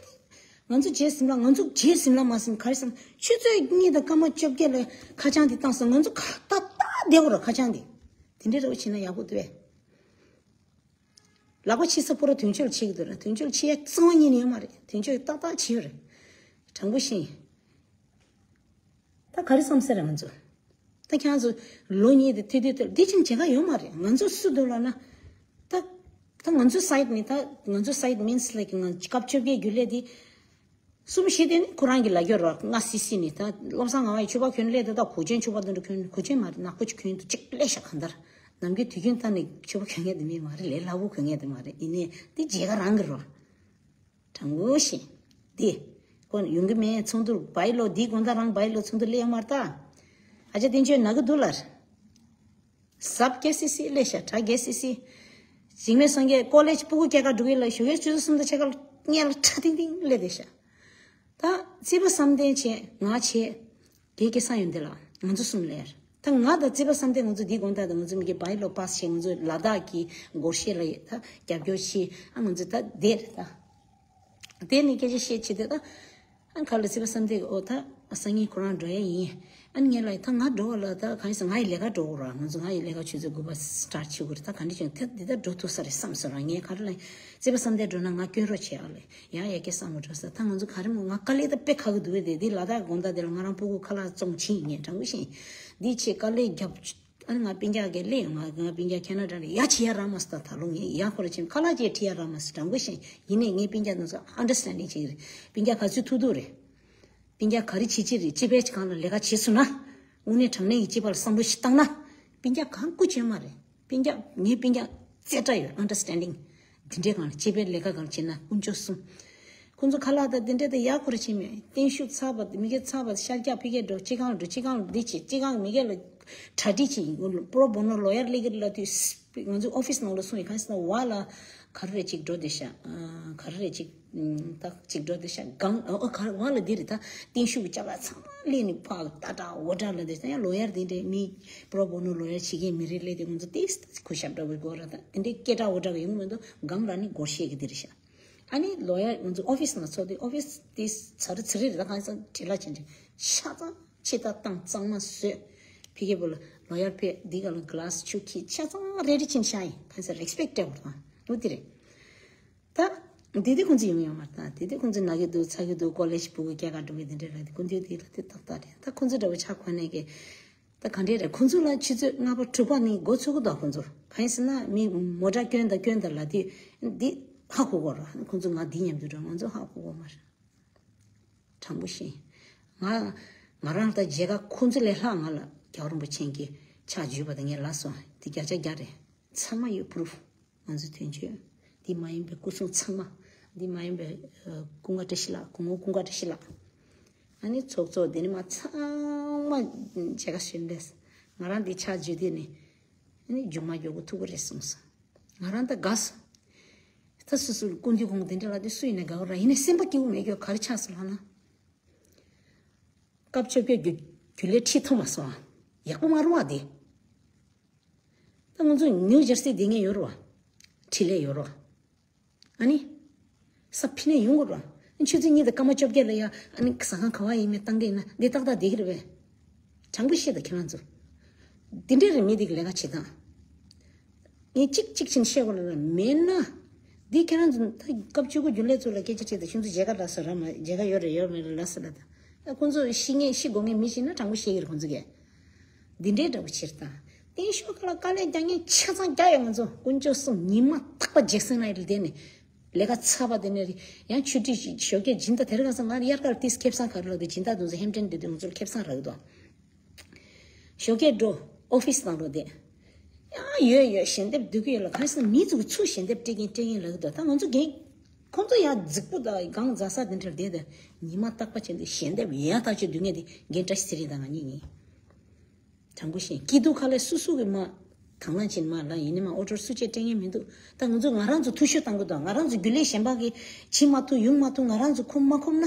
དེ། ང་ཚོ་རྗེས་ཟིན་ལ་ང་ཚོ་རྗེས་ཟིན་ལ་མ་ཟིན་ག་རེ་སམ། ཆུ་ཚོད་གཉིས་དང་སྐར་མ་བཅོ་བརྒྱད་ལ་ཁ་བྱང་དེ་བཏང་སོང་། ང་ཚོ་ཁ་ཏག་ཏག་བསྡད་དགོས་ར་ཁ་བྱང་དེ། དེ་འདྲའི་རོགས་བྱས་ན་ཡག་པོ་འདུག་བས། ལག་པ་ཕྱི་ས་པོ་ར་དོན་གཅོད་ལ་ཆེ་གི་འདུག་ར། དོན་གཅོད་ལ་ཆེ་ཡ་རྩ་བ་ཉིད་ནས་ཡོད་མ་རེད། དོན་གཅོད་ཏག་ཏག་བྱེད་ཡོད་རེད། དྲང་པོ་བཤད། ད་ག་རེ་བསམ་སེ་རེད་ང་ཚོ། ད་ཁྱེད་ཚོ་ལོ་གཉིས་དེ་ཐོས་ཐོས་ཐོས་འདི་ཕྱིན་བྱེད་ཀ་ཡོད་མ་རེད། ང་ཚོ་སུ་འདུག་ལབ་ན། ད་ད་ང་ཚོ་སའིད་ནས། ད་ང་ཚོ་སའིད་མིན་སི་ལའིཀ་ང་སྐབས་བཅོ་བརྒྱད་རྒྱུན་ལས་དེ། གསུམ་བཞི་དེ་ནི་ཁོ་རང་གི་ལ་རྒྱོ་རོ་ང་སི་སི་ནི། ད་བློ་བཟང་ངག་དབང་ཕྱུ་པ་གྱོན་སླེབས་དུས། ད་གོས་ཆེན་ཕྱུ་པ་དུ་འདྲ་གྱོན། གོས་ཆེན་མ་རེད། ནག་པོ་ཅིག་གྱོན་འདུག་ཅིག་སླེབས་ཤག་གང་ལྟར་ནམ་རྒྱུན་དུས་རྒྱུན་ད་ནི་ཕྱུ་པ་གྱོན་མཁན་དེ་མི་མ་རེད། ལས་སླ་པོ་གྱོན་མཁན་དེ་མ་རེད། ཡིན་ནའི་དེ་མཇལ་ཁ་རང་གི་རོ། དྲང་པོ་བཤད། དེ་ཁོ་ཡོང་གི་མེད། ཚོགས་འདུར་བའི་ལོ་འདིའི་དགོང་དག་རང་བའི་ལོ་ཚོགས་འདུར་སླེབས་ཡོད་མ་རེད། ད་ཨ་ཅག་བསྟན་ཆོས་ན་གི་འདུག་ལར། ཟབ་རྒྱས་སི་སི་སླེབས་ཤག་གྲ་རྒྱས་སི་སི། འཇིགས་མེད་སངས་རྒྱས་ཀོ་ལེཇ་སྤུ་གུ་སྐྱེས་ཀ་འགྲོ་གི་ལ། ཞོགས་ཀས་ཆུ་ཚོད་གསུམ་དང་ཕྱེད་ཀ་ལ་སྔན་ལ་ཁྲ་ཐིང་ཐིང་སླེབས་བསྡད་ཤག་ད་རྩིས་པ་བསམ་གཏན་བྱས། ང་བྱས། དེ་སྐལ་བཟང་ཡོད་འདི་ལ། ང་ཚོ་གསུམ་ལས། ད་ང་དང་རྩིས་པ་བསམ་གཏན། ང་ཚོ་འདིའི་དགོང་དག་ད་ང་ཚོ་མི་གི་བའི་ལོ་པཱ་སི་བྱས། ང་ཚོ་ལ་དྭགས་ཀྱི་སྒོར་གཞས་ལ་ཡ་ད་རྒྱབ་སྐྱོར་བྱས། ཨ་ང་ཚོ་ད་བསྡད་རེད་ད། དེ་ནས་སྐད་ཆ་བཤད་བྱེད་དུས་ད། ཨ་ག་ལ་རྩིས་པ་བསམ་གཏན་གྱིས། ཨོ་ད་སང་ཉིན་ཁོ་རང་འགྲོ་ཡ་ཡིན། ཨ་ངས་ལབ། ད་ང་འགྲོ་བ་ལ་ད་གང་ཡིན་ཟེར། ང་ཡི་ལས་ཀ་འགྲོ་དགོས་ར། ང་ཚོ་ང་ཡི་ལས་ཀ་ཆུ་ཚོད་དགུ་པ་སི་ཊར་ཊི་བྱེད་དགོས་རེད། ད་ག་འདྲ་བྱུང་ཐད་འདི་ད་འགྲོ་ཐུབ་ས་རེད་བསམ་སོང་ར། ངས་ག་རེ་ལབ། རྩིས་པ་བསམ་གཏན་འགྲོ་ན་ང་སྐྱོན་རོགས་བྱེད་ཨ་ལབ། ཡང་ཡ་སྐལ་བཟང་མོ་འགྲོ་ས། ད་ང་ཚོ་ག་རེ་མོ། ང་དཀའ་ལས་ད་དཔེ་ཁག་གི་འདུག་བས། དེ་དེ་ལ་དྭགས་དགོང་དག་དེ་ལ་ང་རང་སྤུ་གུ་ཁ་ལག་བཙོང་བྱེད་ཡིན་ངས། དྲང་པོ་བཤད། འདི་ཆེད་དཀའ་ལས་རྒྱབ། ཨ་ནི་ང་སྤུན་ཀྱག་གི་སླེབས་ཡོང་། ང་ང་སྤུན་ཀྱག་ཁེ་ན་ཌ་ལ་ཡ་བྱེད་ཡ་རག་མ་སོང་། ད་ད་ལོ་ངས་ཡ་ཁོ་ར་ཕྱིན་ཁ་ལག་ཅིག་ཁྲིད་ཡ་རག་མ་སོང་། དྲང་པོ་བཤད། ཡིན་ནའི་ངའི་སྤུན་ཀྱག་དེ་ཚོ་ཨན་ཌར་སི་ཊེན་ཌིང་བྱེད་ཀྱི་རེད། སྤུན་ཀྱག་ག་ཚོད་ཐུག་ཐུག་རེད། སྤུན་ཀྱག་ག་རེ་བྱེད་ཀྱི་རེད། སྤྱི་པའི་སྒང་ལ་ལས་ཀ་བྱེད་སོང་ན། དངོས་གནས་དྲང་གནས་ཀྱི་སྤྱི་པ་ལ་བསམ་བློ་ཞིག་བཏང་ན། སྤུན་ཀྱག་གང་སྐུ་ཅན་མ་རེད། སྤུན་ཀྱག་ངའི་སྤུན་ཀྱག་རྩེ་གྲ་ཡོད། ཨན་ཌར་སི་ཊེན་ཌིང་། འདི་འདྲའི་སྒང་ལ་སྤྱི་པའི་ལས་ཀ་སྒང་བྱེད་ན་དཀོན་མཆོག་གསུམ། ཁོང་ཚོ་ཁ་ལག་དང་འདི་འདྲ་དེ་ཡག་པོ་རེ་བྱེད་མེད། བརྟན་བཞུགས་ཚར་བ་དེ། མི་སྒེར་ཚར་བ་དེ་ཤར་རྒྱག་ཕ་གིར་འགྲོ། སྤྱི་ཁང་འགྲོ། སྤྱི་ཁང་འདི་བྱེད། སྤྱི་ཁང་མི་སྒེར་ལ་གྲ་སྒྲིག་བྱེད། པོ་རོ་བོ་ནོ་ལོ་ཡར་སླེབས་ཀྱི་ལབ་དུས་ང་ཚོའི་ཨོ་ཕི་སི་ནང་ལ་སོང་ཡིན། གང་ཟེར་ན་བ་ལ་ག་རེ་རེ་ཅིག་འགྲོ་བསྡད་ཤག་ག་རེ་རེ་ཅིག་ད་ཅིག་འགྲོ་བསྡད་ཤག་གང་ཨོ་ག་བ་ལ་འདི་རེད། ད་བརྟན་བཞུགས་ཀྱི་ཅ་ལག་ཚང་མ་སླེབས་ནས་ཕར་ལྟ་དྲག་འོ་དྲག་ལབ་དུས། ད་ཡང་ལོ་ཡར་འདི་འདྲའི་མི་པོ་རོ་བོ་ནོ་ལོ་ཡར་བྱེད་མཁན་མི་རེ་སླེབས་དུས་ང་ཚོ་ཏིས་ཏིས་གུས་ཞབས་འདྲ་བོ་དགོས་ར། ད་འདི་འདྲའི་སྐད་གྲགས་འོ་དྲག་ཡོང་མི་འདུག་གང་ལ་ནི་སྒོར་གཞས་ཀྱི་འདི་རེད་ཤག་ཨ་ནི་ལོ་ཡར་ང་ཚོ་ཨོ་ཕི་སི་ནང་ཚོགས་དུས། ཨོ་ཕི་སི་དེ་ཚ་རུ་ཚི་རི་རེད། ད་གང་ཡིན་ཟེར་ན་བྲེལ་བ་ཅན་རེད། ཆ་ཚང་ཕྱི་ད་བཏང་གཙང་མ་བཟོས། ཕ་གི་བུ་ལ་ལོ་ཡར་ཕེབས། འདི་ག་ལ་གི་ལཱ་སི་ཆུ་ཁྱི་ཆ་ཚང་རེ་ཌི་ཅན་ཤག་ཡིན། གང་ཡིན་ཟེར་རེ་སི་པེག་ཊི་སྤྲད་པ་དང་འོ་དེ་རེད། ད་འདི་དེ་ཁོང་ཚོ་ཡོང་ཡོང་མ་རེད། ད་འདི་དེ་ཁོང་ཚོ་ན་གི་འདུག་ཚ་གི་འདུག་ཀོ་ལེཇ་སྤུ་གུ་སྐྱེལ་ག་འགྲོ་གི་འདི་འདྲ་རེད། དེ་ཀུན་འདུས་དེ་ལ་དེ་ཏག་ཏག་རེད། ད་ཁོང་ཚོ་འདྲ་བོ་ཆ་གོ་ནས་གི། ད་ག་འདྲས་རེད། ཁོང་ཚོ་ལ་ཆུ་ཚོད་ལྔ་པ་དྲུག་པ་ནས་འགོ་ཚུགས་གི་འདུག་ཁོང་ཚོ་གང་ཡིན་ཟེར་ན་མི་མོ་ཊ་སྐྱོན་དང་སྐྱོན་དང་ལབ་དུས་འདི་ཧ་གོ་གོ་ར། ཁོང་ཚོ་ང་འདི་མཉམ་དུ་འགྲོ། ང་ཚོ་ཧ་གོ་གོ་མ་རེད། དྲང་པོ་བཤད། ང་ང་རང་ད་མཇལ་ཁ་ཁོང་ཚོ་ལས་ལྷག་ང་ལ་རྒྱལ་བ་རིན་པོ་ཆེ་གི་ཕྱག་བརྒྱུད་པ་དང་ངས་ལབ་སོང་། འདི་བརྒྱ་ཆ་བརྒྱ་རེད། ཚང་མ་ཡོད། པུ་རུབ། ང་ཚོའི་དོན་གཅོད། འདི་མ་ཡིན་པའི་སྐུ་སྲུང་ཚང་མ། འདི་མ་ཡིན་པའི་ཨ་ཀུན་དགའ་བཀྲ་ཤིས་ལགས། སྐུ་ངོ་ཀུན་དགའ་བཀྲ་ཤིས་ལགས། ཨ་ནི་ཚོགས་གཙོ་འདི་ནི་མ་ཚང་མ་མཇལ་ཁ་ཞུས་ནས། ང་རང་འདི་ཕྱག་བརྒྱུད་དེ་ནི་ཨ་ནི་མཇུག་མ་མགྱོགས་པོ་ཐུག་གི་རེད་གསུངས་སོང་། ང་རང་ད་དགའ་སོང་། ད་སུ་སུ་སྐུ་མདུན་ཁོང་འདི་འདྲ་ལབ་དུས་སུ་ཡིན་ན་དགའ་བ་ར། ཡིན་ནའི་སེམས་པ་སྐྱིད་པོ་མེད་རྒྱུ་ག་རེ་ཆགས་སོང་ལབ་ན། སྐབས་བཅོ་བརྒྱད་རྒྱུ་རྒྱུན་ལས་ཁྲིད་ཐུབ་མ་སོང་ཨ། ཡག་པོ་མ་རུང་བ་དེ། ད་ང་ཚོ་ནིའུ་ཇར་སི་བསྡད་མཁན་ཡོད་རེད་བ། འཕྲིན་ལས་ཡོད་རེད་བ། ཨ་ནི། ས་ཕི་ནས་ཡོང་དགོས་རེད་བ། ཆུ་ཚོད་གཉིས་དང་སྐར་མ་བཅོ་བརྒྱད་ལ་ཡ། ཨ་ནི་ཟ་ཁང་ག་བ་ཡིན་མིན་བཏང་གི་ཡིན་ན་འདི་ཏག་ཏག་བསྡད་ཀྱི་རེད་པས། དྲང་པོ་བཤད་དང་ཁྱེད་རང་ཚོ། འདི་འདྲས་རེད་མི་འདི་གི་ལས་ཀ་བྱེད་སྟངས། ངས་གཅིག་གཅིག་བྱས་ནས་བཤད་དགོས་ལ་མེད་ན། འདི་ཁྱེད་རང་ཚོ་ད་སྐབས་བཅུ་དགུ་རྒྱུན་ལས་ཚོ་ལ་སྐད་ཆ་དྲིས་དང་། ཁྱོད་ཚོ་མཇལ་ཁ་རག་སོང་རག་མ་མཇལ་ཁ་ཡོད་རེད་ཡོད་མེད་རེད་ལབ་སོང་ལབ་དང་། ད་ཁོང་ཚོ་ཤི་ངེས་ཤི་དགོས་ངེས་མི་ཤེས་ན་དྲང་པོ་བཤད་ཀྱི་རེད་ཁོང་ཚོ་གས། འདི་འདྲའི་འདྲ་པོ་བྱེད་སྟངས། བརྟན་བཞུགས་ཁ་ལ་དཀའ་ལས་རྒྱག་མཁན་ཆ་ཚང་རྒྱག་ཡོད། ང་ཚོ་དཀོན་མཆོག་གསུམ་ཉི་མ་རྟག་པ་འཇིགས་སེང་ན་ཡིན་དེ་ནས་ལས་ཀ་ཚར་བ་དེ་ནས་རེད། ཡང་ཆུ་ཊི་ཞོགས་ཀས་སྦྱིན་བདག་དེ་རིང་ཁ་སང་ང་དབྱར་ཁར་ཏིས་ཁེ་བཟང་ག་རེ་ལབ་དུས་སྦྱིན་བདག་དེ་ཚོ་ཧེམ་ཊན་དེ་དུས་ང་ཚོར་ཁེ་བཟང་རག་གི་འདུག་ཞོགས་ཀས་འགྲོ། ཨོ་ཕི་སི་ནང་འགྲོ་བསྡད། ཡང་ཡོད་ཡོད་ཞལ་འདེབས་སྡུག་གི་ཡོད་ལ། གང་ཟེར་མི་ཚོ་གི་ཚུར་ཞལ་འདེབས་སྤྲད་ཀྱིན་སྤྲད་ཀྱིན་ལབ་གི་འདུག་ད་ང་ཚོ་རྒན། ཁོང་ཚོ་ཡང་རྫིག་པོ་དང་གང་ཟ་ས་དེ་འདྲར་བསྡད་དེ། ཉི་མ་རྟག་པ་བྱས་འདུག་ཞལ་འདེབས་ཡག་ཐག་ཆོད་སྡུག་བསྔལ་དེ་རྒན་བཀྲ་ཤིས་ཚེ་རིང་དང་ང་གཉིས་ཡིན། དྲང་པོ་བཤད། སྐྱིད་སྡུག་ཁ་ལས་སུ་སུ་གི་མ་དང་བླངས་བྱེད་མ་ལ་ཡིན་ནི་མ་ཨོ་ཊར་སུ་བཅད་སྤྲད་མཁན་མི་འདུག་ད་ང་ཚོ་ང་རང་ཚོ་འཐུས་ཤོར་བཏང་གི་འདུག་ང་རང་ཚོ་རྒྱུན་ལས་གཞན་པ་གི་ཕྱིན་མ་ཐུབ་ཡོང་མ་ཐུབ། ང་རང་ཚོ་ཁོམ་མ་ཁོམ་ན།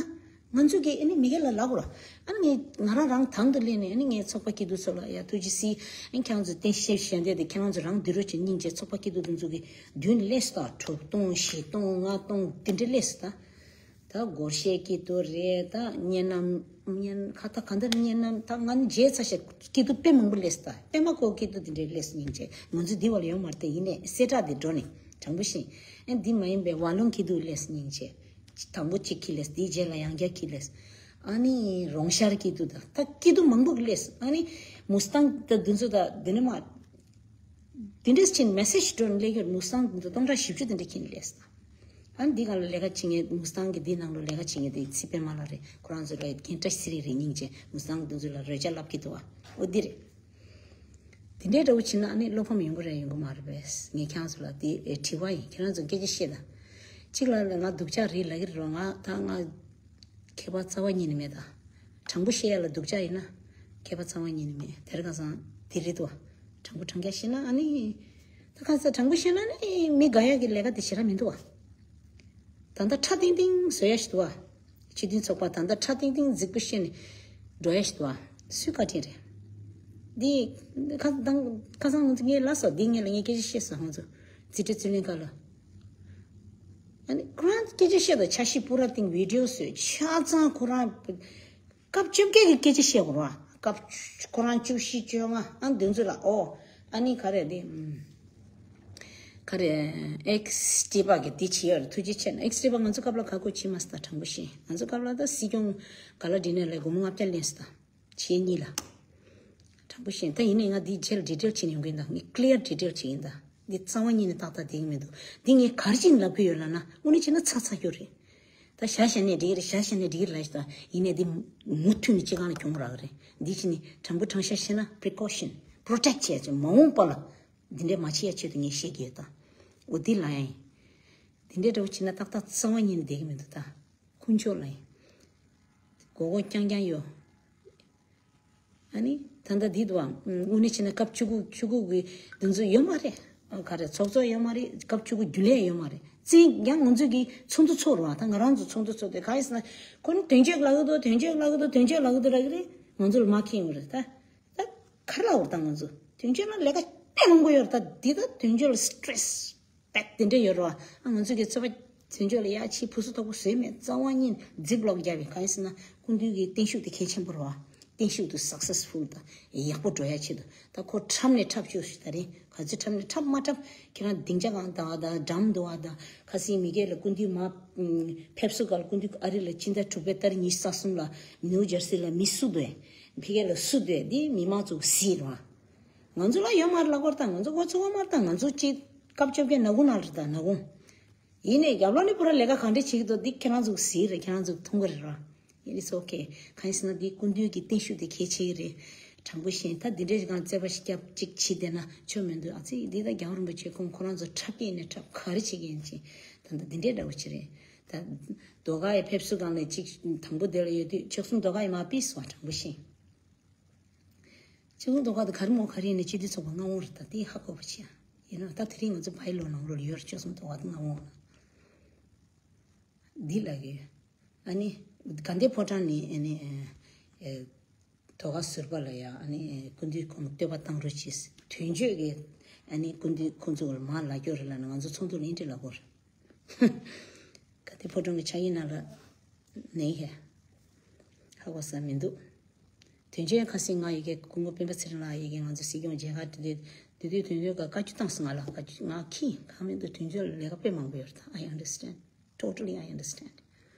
ང་ཚོ་གིས་ཨ་ནི་མི་སྒེར་ལ་ལབ་དགོས་ར། ཨ་ནི་ངས་ང་རང་རང་དང་དུ་སླེབས་ནས་ཨ་ནི་ངས་ཚོགས་པ་སྐྱིད་སྡུག་ཚོ་ལ་ཡ་ཐུགས་རྗེ་གཟིགས། ཨ་ནི་ཁྱེད་རང་ཚོ་བསྟན་བཤད་གཞན་དེ་དེ་ཁྱེད་རང་ཚོ་རང་འདི་རུ་ཅིག་སྙིང་རྗེ། ཚོགས་པ་སྐྱིད་སྡུག་དེ་ཚོ་གི་མདུན་སླེབས་སོང་ད། དྲུག་སྟོང་བཞི་སྟོང་ལྔ་སྟོང་དེ་འདྲ་སླེབས་སོང་ད། ད་སྒོར་གཞས་སྐྱིད་སྡུག་རེད། ད་བརྙན་རྣམ་བརྙན་ཁ་ད་ག་འདྲ་བརྙན་རྣམ་ད་ང་ནི་མཇལ་ཚར་ཤག་སྐྱིད་སྡུག་དཔེ་མང་པོ་སླེབས་སོང་ད། དཔེ་མ་གོ་སྐྱིད་སྡུག་དེ་འདྲ་སླེབས་སོང་སྙིང་རྗེ། ང་ཚོ་འདི་བ་ལ་ཡོད་མ་རེད་དེ། ཡིན་ནའི་གསལ་བསྒྲགས་དེ་འགྲོ་ནས་དྲང་པོ་བཤད། ཨ་འདི་མ་ཡིན་པའི་བ་ལུང་སྐྱིད་སྡུག་སླེབས་སོང་སྙིང་རྗེ། དང་པོ་གཅིག་ཁྱི་ལས། དེའི་རྗེས་ལ་ཡང་བསྐྱར་ཁྱི་ལས། ཨ་ནི་རོང་ཤར་སྐྱིད་སྡུག་དང་ད་སྐྱིད་སྡུག་མང་པོ་སླེབས། ཨ་ནི་མུ་སི་ཏང་དང་འདི་ཚོ་དང་འདི་ནས་མ་འདི་འདྲས་ཕྱིན་མེ་སེ་ཇི་འགྲོ་ནས་སླེབས་ཡོད། མུ་སི་ཏང་འདི་ཚོ་སྟོང་ཕྲག་བཞི་བཅུ་དེ་འདྲ་ཁྱེར་ནས་སླེབས་སོང་། ཨ་ནི་འདི་ག་ལ་ལས་ཀ་བྱེད་མཁན་མུ་སི་ཏང་གི་འདི་ནང་ལ་ལས་ཀ་བྱེད་མཁན་དེ་ཚེ་པད་མ་ལགས་རེད། ཁོ་རང་ཚོ་ལ་རྒན་བཀྲ་ཤིས་ཚེ་རིང་རེད། སྙིང་རྗེ། མུ་སི་ཏང་འདི་ཚོ་ལ་རོལ་ཆ་ལབ་ཀྱི་འདུག་བ། འོ་འདི་རེད། དེ་འདྲའི་འདྲ་བོ་བྱེད་ན་ཨ་ནི་བློ་ཕམ་ཡོང་གི་རེད་ཡོང་གི་མ་རེད་པས། ངས་ཁྱེད་རང་ཚོ་ལ་དེ་དྲི་བ་ཡིན། ཁྱེད་རང་ཚོ་སྐད་ཆ་བཤད་དང་། གཅིག་ལ་ལ་ང་སྡུག་ཅག་རེད་ལབ་ཀྱི་རེད་རོ། ང་ད་ང་མཁས་པ་རྩ་བ་ཉིད་ནས་མེད་ད། དྲང་པོ་བཤད་ཡ་ལ་སྡུག་ཅག་ཡིན་ན་མཁས་པ་རྩ་བ་ཉིད་ནས་མེད། དེར་ཁ་སང་དེ་རེད་དོ། དྲང་པོ་དྲང་རྐྱང་བཤད་ན་ཨ་ནི། ད་ཁ་སང་དྲང་པོ་བཤད་ན་ནི་མི་དགའ་ཡ་གི་ལས་ཀ་དེ་བྱེད་ར་མི་འདུག་བ། ད་ལྟ་ཁྲ་ཏིང་ཏིང་བཟོ་ཡ་ཞིག་འདུག་བ། སྤྱི་མཐུན་ཚོགས་པ་ད་ལྟ་ཁྲ་ཏིང་ཏིང་རྫིག་པོ་བཤད་ནས་འགྲོ་ཡ་ཞིག་འདུག་བ། སུའི་བཀའ་དྲིན་རེད། འདི་ཁ་དང་ཁ་སང་ང་ཚོ་ངས་ལབ་སོང་། འདི་ངས་ལ་ངས་སྐད་ཆ་བཤད་སོང་། ང་ཚོ་རྩིས་ཁྲ་རྩིས་ལེན་ཁ་ལ། ཨ་ནི་ཁོ་རང་སྐད་ཆ་བཤད་དང་འཆར་གཞི་པུ་ར་སྟེང་བི་ཌི་ཡོ་བཟོས། ཆ་ཚང་ཁོ་རང་སྐབས་བཅོ་བརྒྱད་ཀྱི་སྐད་ཆ་བཤད་དགོས་ར། སྐབས་ཁོ་རང་བཅུ་བཞི་བཅོ་ལྔ་ཨ་འདི་ཚོ་ལ་ཨོ་ཨ་ནི་ག་རེ་འདི། ག་རེ། ཨེགས་ཊི་པ་གི་འདི་བྱེད་ཡོད་རེད། ཐུགས་རྗེ་ཆེ་གནང་། ཨེགས་ཊི་པ་ང་ཚོ་སྐབས་ལ་ཁ་ཁོ་བྱེད་མ་སོང་། ད་དྲང་པོ་བཤད། ང་ཚོ་སྐབས་ལ་ད་སྲིད་སྐྱོང་ག་ལ་འདྲི་ནས་ལས་སྒོར་མོ་ལྔ་བརྒྱ་ལེན་སོང་། ད་བྱེད་གཉིས་ལ། དྲང་པོ་བཤད། ད་ཡིན་ནའི་ང་འདི་རྗེས་ལ་ཌི་ཊེལ་བྱེད་ནས་ཡོང་གི་ཡིན། ད་ངས་ཀླི་ཡར་ཌི་ཊེལ་བྱེད་ཡིན། ད་འདི་རྩ་བ་ཉིད་ནས་ཏག་ཏག་བསྡད་ཀྱི་མི་འདུག་འདི་ངས་ག་རེ་བྱས་ནས་ལབ་ཀྱི་ཡོད་ལབ་ན་དངོས་གནས་བྱས་ན་ཚ་ཚ་ཡོད་རེད། ད་བཞག་བཞག་ནས་འགྲིག་གི་རེད། བཞག་བཞག་ནས་འགྲིག་གི་རེད་ལབ་ཤག། ད་ཡིན་ནའི་འདི་མུ་མཐུད་ནས་སྤྱི་ཁང་ལ་གྱོང་རག་གི་རེད། འདི་བྱས་ནས་དྲང་པོ་དྲང་བཞག་བཤད་ན་པི་རི་ཀོ་ཤན་པྲོ་ཊེག་བྱས་ཚེ་མ་འོངས་པ་ལ་འདི་འདྲས་མ་བྱེད་ཡ་ཆེད་དུ་ངས་བཤད་ཀྱི་ཡོད། ད་འོ་འདི་ལ་ཡང་འདི་འདྲས་འདྲ་བོ་བྱས་ན་ཏག་ཏག་རྩ་བ་ཉིད་ནས་བསྡད་ཀྱི་མི་འདུག་ད་དཀོན་མཆོག་ལ་ཡང་མགོ་སྐོར་རྐྱང་རྐྱང་ཡོད། ཨ་ནི་ད་ལྟ་འདི་འདུག་ཨ། དངོས་གནས་བྱས་ན་སྐབས་བཅུ་དགུ་བཅུ་དགུ་གི་འདི་ཚོ་ཡོད་མ་རེད། ཨ་ག་རེ་ཚོགས་གཙོ་ཡོད་མ་རེད། སྐབས་བཅུ་དགུ་རྒྱུན་ལས་ཡོད་མ་རེད། བཙན་ཡང་ང་ཚོ་གི་ཚོགས་འདུ་ཚོགས་རོགས། ད་ང་རང་ཚོ་ཚོགས་འདུ་ཚོགས་དུས་ག་ཡིན་ཟེར་ན་ཁོ་ནི་དོན་གཅོད་ལབ་གི་འདུག་དོན་གཅོད་ལབ་གི་འདུག་དོན་གཅོད་ལབ་གི་འདུག་ལབ་གི་རེད། ང་ཚོ་ལ་མ་ཁེངས་ཡོད་རེད། ད་ད་ག་རེ་ལབ་དགོས་རེད། ད་ང་ཚོ་དོན་གཅོད་ལ་ལས་ཀ་དཔེ་མང་པོ་ཡོད་རེད། ད་འདི་ད་དོན་གཅོད་ལ་སི་ཊེ་རེ་སི་བེག་དེ་འདྲ་ཡོད་རེད་བ། ཨ་ང་ཚོ་གི་རྩོད་པ་དོན་གཅོད་ལ་ཡ་ཕྱི་ཕུ་སུ་ཐོག་པོ་བཟོས་མེད། རྩ་བ་ཉིད་ཛིབ་ལོག་རྒྱབ་ཡིན། གང་ཡིན་ཟེར་ན་སྐུ་མདུན་གྱི་བརྟན་བཞུགས་དེ་གལ་ཆེན་པོ་རེད་བ། བརྟན་བཞུགས་དེ་སག་སེ་སི་ཕུལ་དང་ཡག་པོ་འགྲོ་ཡ་ཆེད་དུ། ད་ཁོ་འཁྲབ་ནས་འཁྲབ་བཅུག་ཞུ། ད་རིང་ག་ཚོད་འཁྲབ་ནས་འཁྲབ་མ་འཁྲབ་ཁྱེད་རང་སྡིངས་ཆ་གང་དང་བ་དང་འགྲམ་དུ་བ་དང་ཁ་སང་མི་སྒེར་ལ་སྐུ་མདུན་མ་ཕེབས་བསུ་སྐབས་ལ་སྐུ་མདུན་ཨ་རི་ལ་སྤྱི་ཟླ་དྲུག་པའི་ཏ་རིག་ཉི་ཤུ་རྩ་གསུམ་ལ་ནིའུ་ཇར་སི་ལ་མི་བསུ་འདུག་ཕ་གི་ལ་བསུ་འདུག་འདི་མི་མང་ཚོ་གཟིགས་རེད་བ། ང་ཚོ་ལ་ཡོད་མ་རེད་ལབ་དགོས་རེད། ད་ང་ཚོ་ཁོ་ཚོ་ཡོད་མ་རེད། ད་ང་ཚོ་གཅིག་སྐབས་བཅོ་བརྒྱད་ནག་ཁུང་ནང་རེད། ད་ནག་ཁུང་ཡིན་ནའི་རྒྱབ་ལོགས་ནས་པུ་ར་ལས་ཀ་གང་འདྲ་བྱེད་ཀྱི་འདུག་འདི་ཁྱེད་རང་ཚོ་གཟིགས་རེད། ཁྱེད་རང་ཚོ་མཐོང་གི་རེད་ར། ཡིན་ནའི་ཨིཊ་ཨོ་ཁེ། གང་ཡིན་ཟེར་ན་འདི་སྐུ་མདུན་གྱི་བརྟན་བཞུགས་དེ་གལ་ཆེ་གི་རེད། དྲང་པོ་བཤད་ད་འདི་འདྲའི་སྒང་རྩོད་པ་ཞིག་རྒྱབ་ཅིག་བྱེད་བསྡད་ན་ཆོ་མི་འདུག་ཨ་ཙི་འདི་ད་རྒྱལ་བ་རིན་པོ་ཆེ་ཁོང་ཁོ་རང་ཚོ་འཁྲབ་ཀྱི་ཡིན་ནའི་འཁྲབ་ག་རེ་བྱེད་ཀྱི་ཡིན་ཅིག་ད་ད་འདི་འདྲའི་འདྲ་བོ་ཅིག་རེད། ད་ཟློས་གར་ཡི་ཕེབས་བསུ་སྒང་ལ་ཅིག་དང་པོ་དེ་ལ་ཡོད་དུས་བཅུ་གསུམ་ཟློས་གར་ཡི་མར་ཕེབས་སོང་བ། དྲང་པོ་བཤད། བཅུ་གསུམ་ཟློས་གར་དེ་ག་རེ་མོ་ག་རེ་ཡིན་ནའི་སྤྱི་འཐུས་ཚོགས་པ་མངའ་དབང་རེད། ད་དེ་ཧ་གོ་བ་བྱས། ཡིན་ནའང་ད་དེ་རིང་ང་ཚོ་བའི་ལོ་ནང་ལོགས་ལ་ཡོད་རེད། བཅུ་གསུམ་ཟློས་གར་དེ་མངའ་དབང་ལ་འདི་ལ་གི་ཨ་ནི་དགའ་ལྡན་ཕོ་བྲང་ནས་ཨ་ནི་ཨེ་ཟློས་གར་ཟུར་པ་ལ་ཡ་ཨ་ནི་སྐུ་མདུན་ཁོང་བསྟོད་པ་བཏང་རོགས་གྱིས། དོན་གཅོད་ཀྱི་ཨ་ནི་སྐུ་མདུན་ཁོང་ཚོ་ལ་མར་ལབ་རྒྱུ་རེད་ལབ་ན་ང་ཚོ་ཚོགས་འདུ་ལ་ཨེ་འདྲ་ལབ་དགོས་རེད། ག་དེ་ཕོ་བྲང་གི་ཕྱག་ཡིག་ནང་ལ་ནས་ཧེ། ཧ་གོ་ས་མི་འདུག་དོན་གཅོད་ཁ་སང་ང་ཡི་གེ་སྐུ་ངོ་སྤེན་པ་ཚེ་རིང་ལགས་ཡི་གེ་ང་ཚོ་སྲིད་སྐྱོང་མཇལ་ཁ་དེ་དུས་དོན་གཅོད་ཀ་བཀའ་བཀྱོན་བཏང་སོང་། ང་ལ་བཀའ་བཀྱོན་ང་ཁྱི་གང་མི་འདུག་དོན་གཅོད་ལས་ཀ་དཔེ་མང་པོ་ཡོད་རེད། ད་I understand. Totally I understand.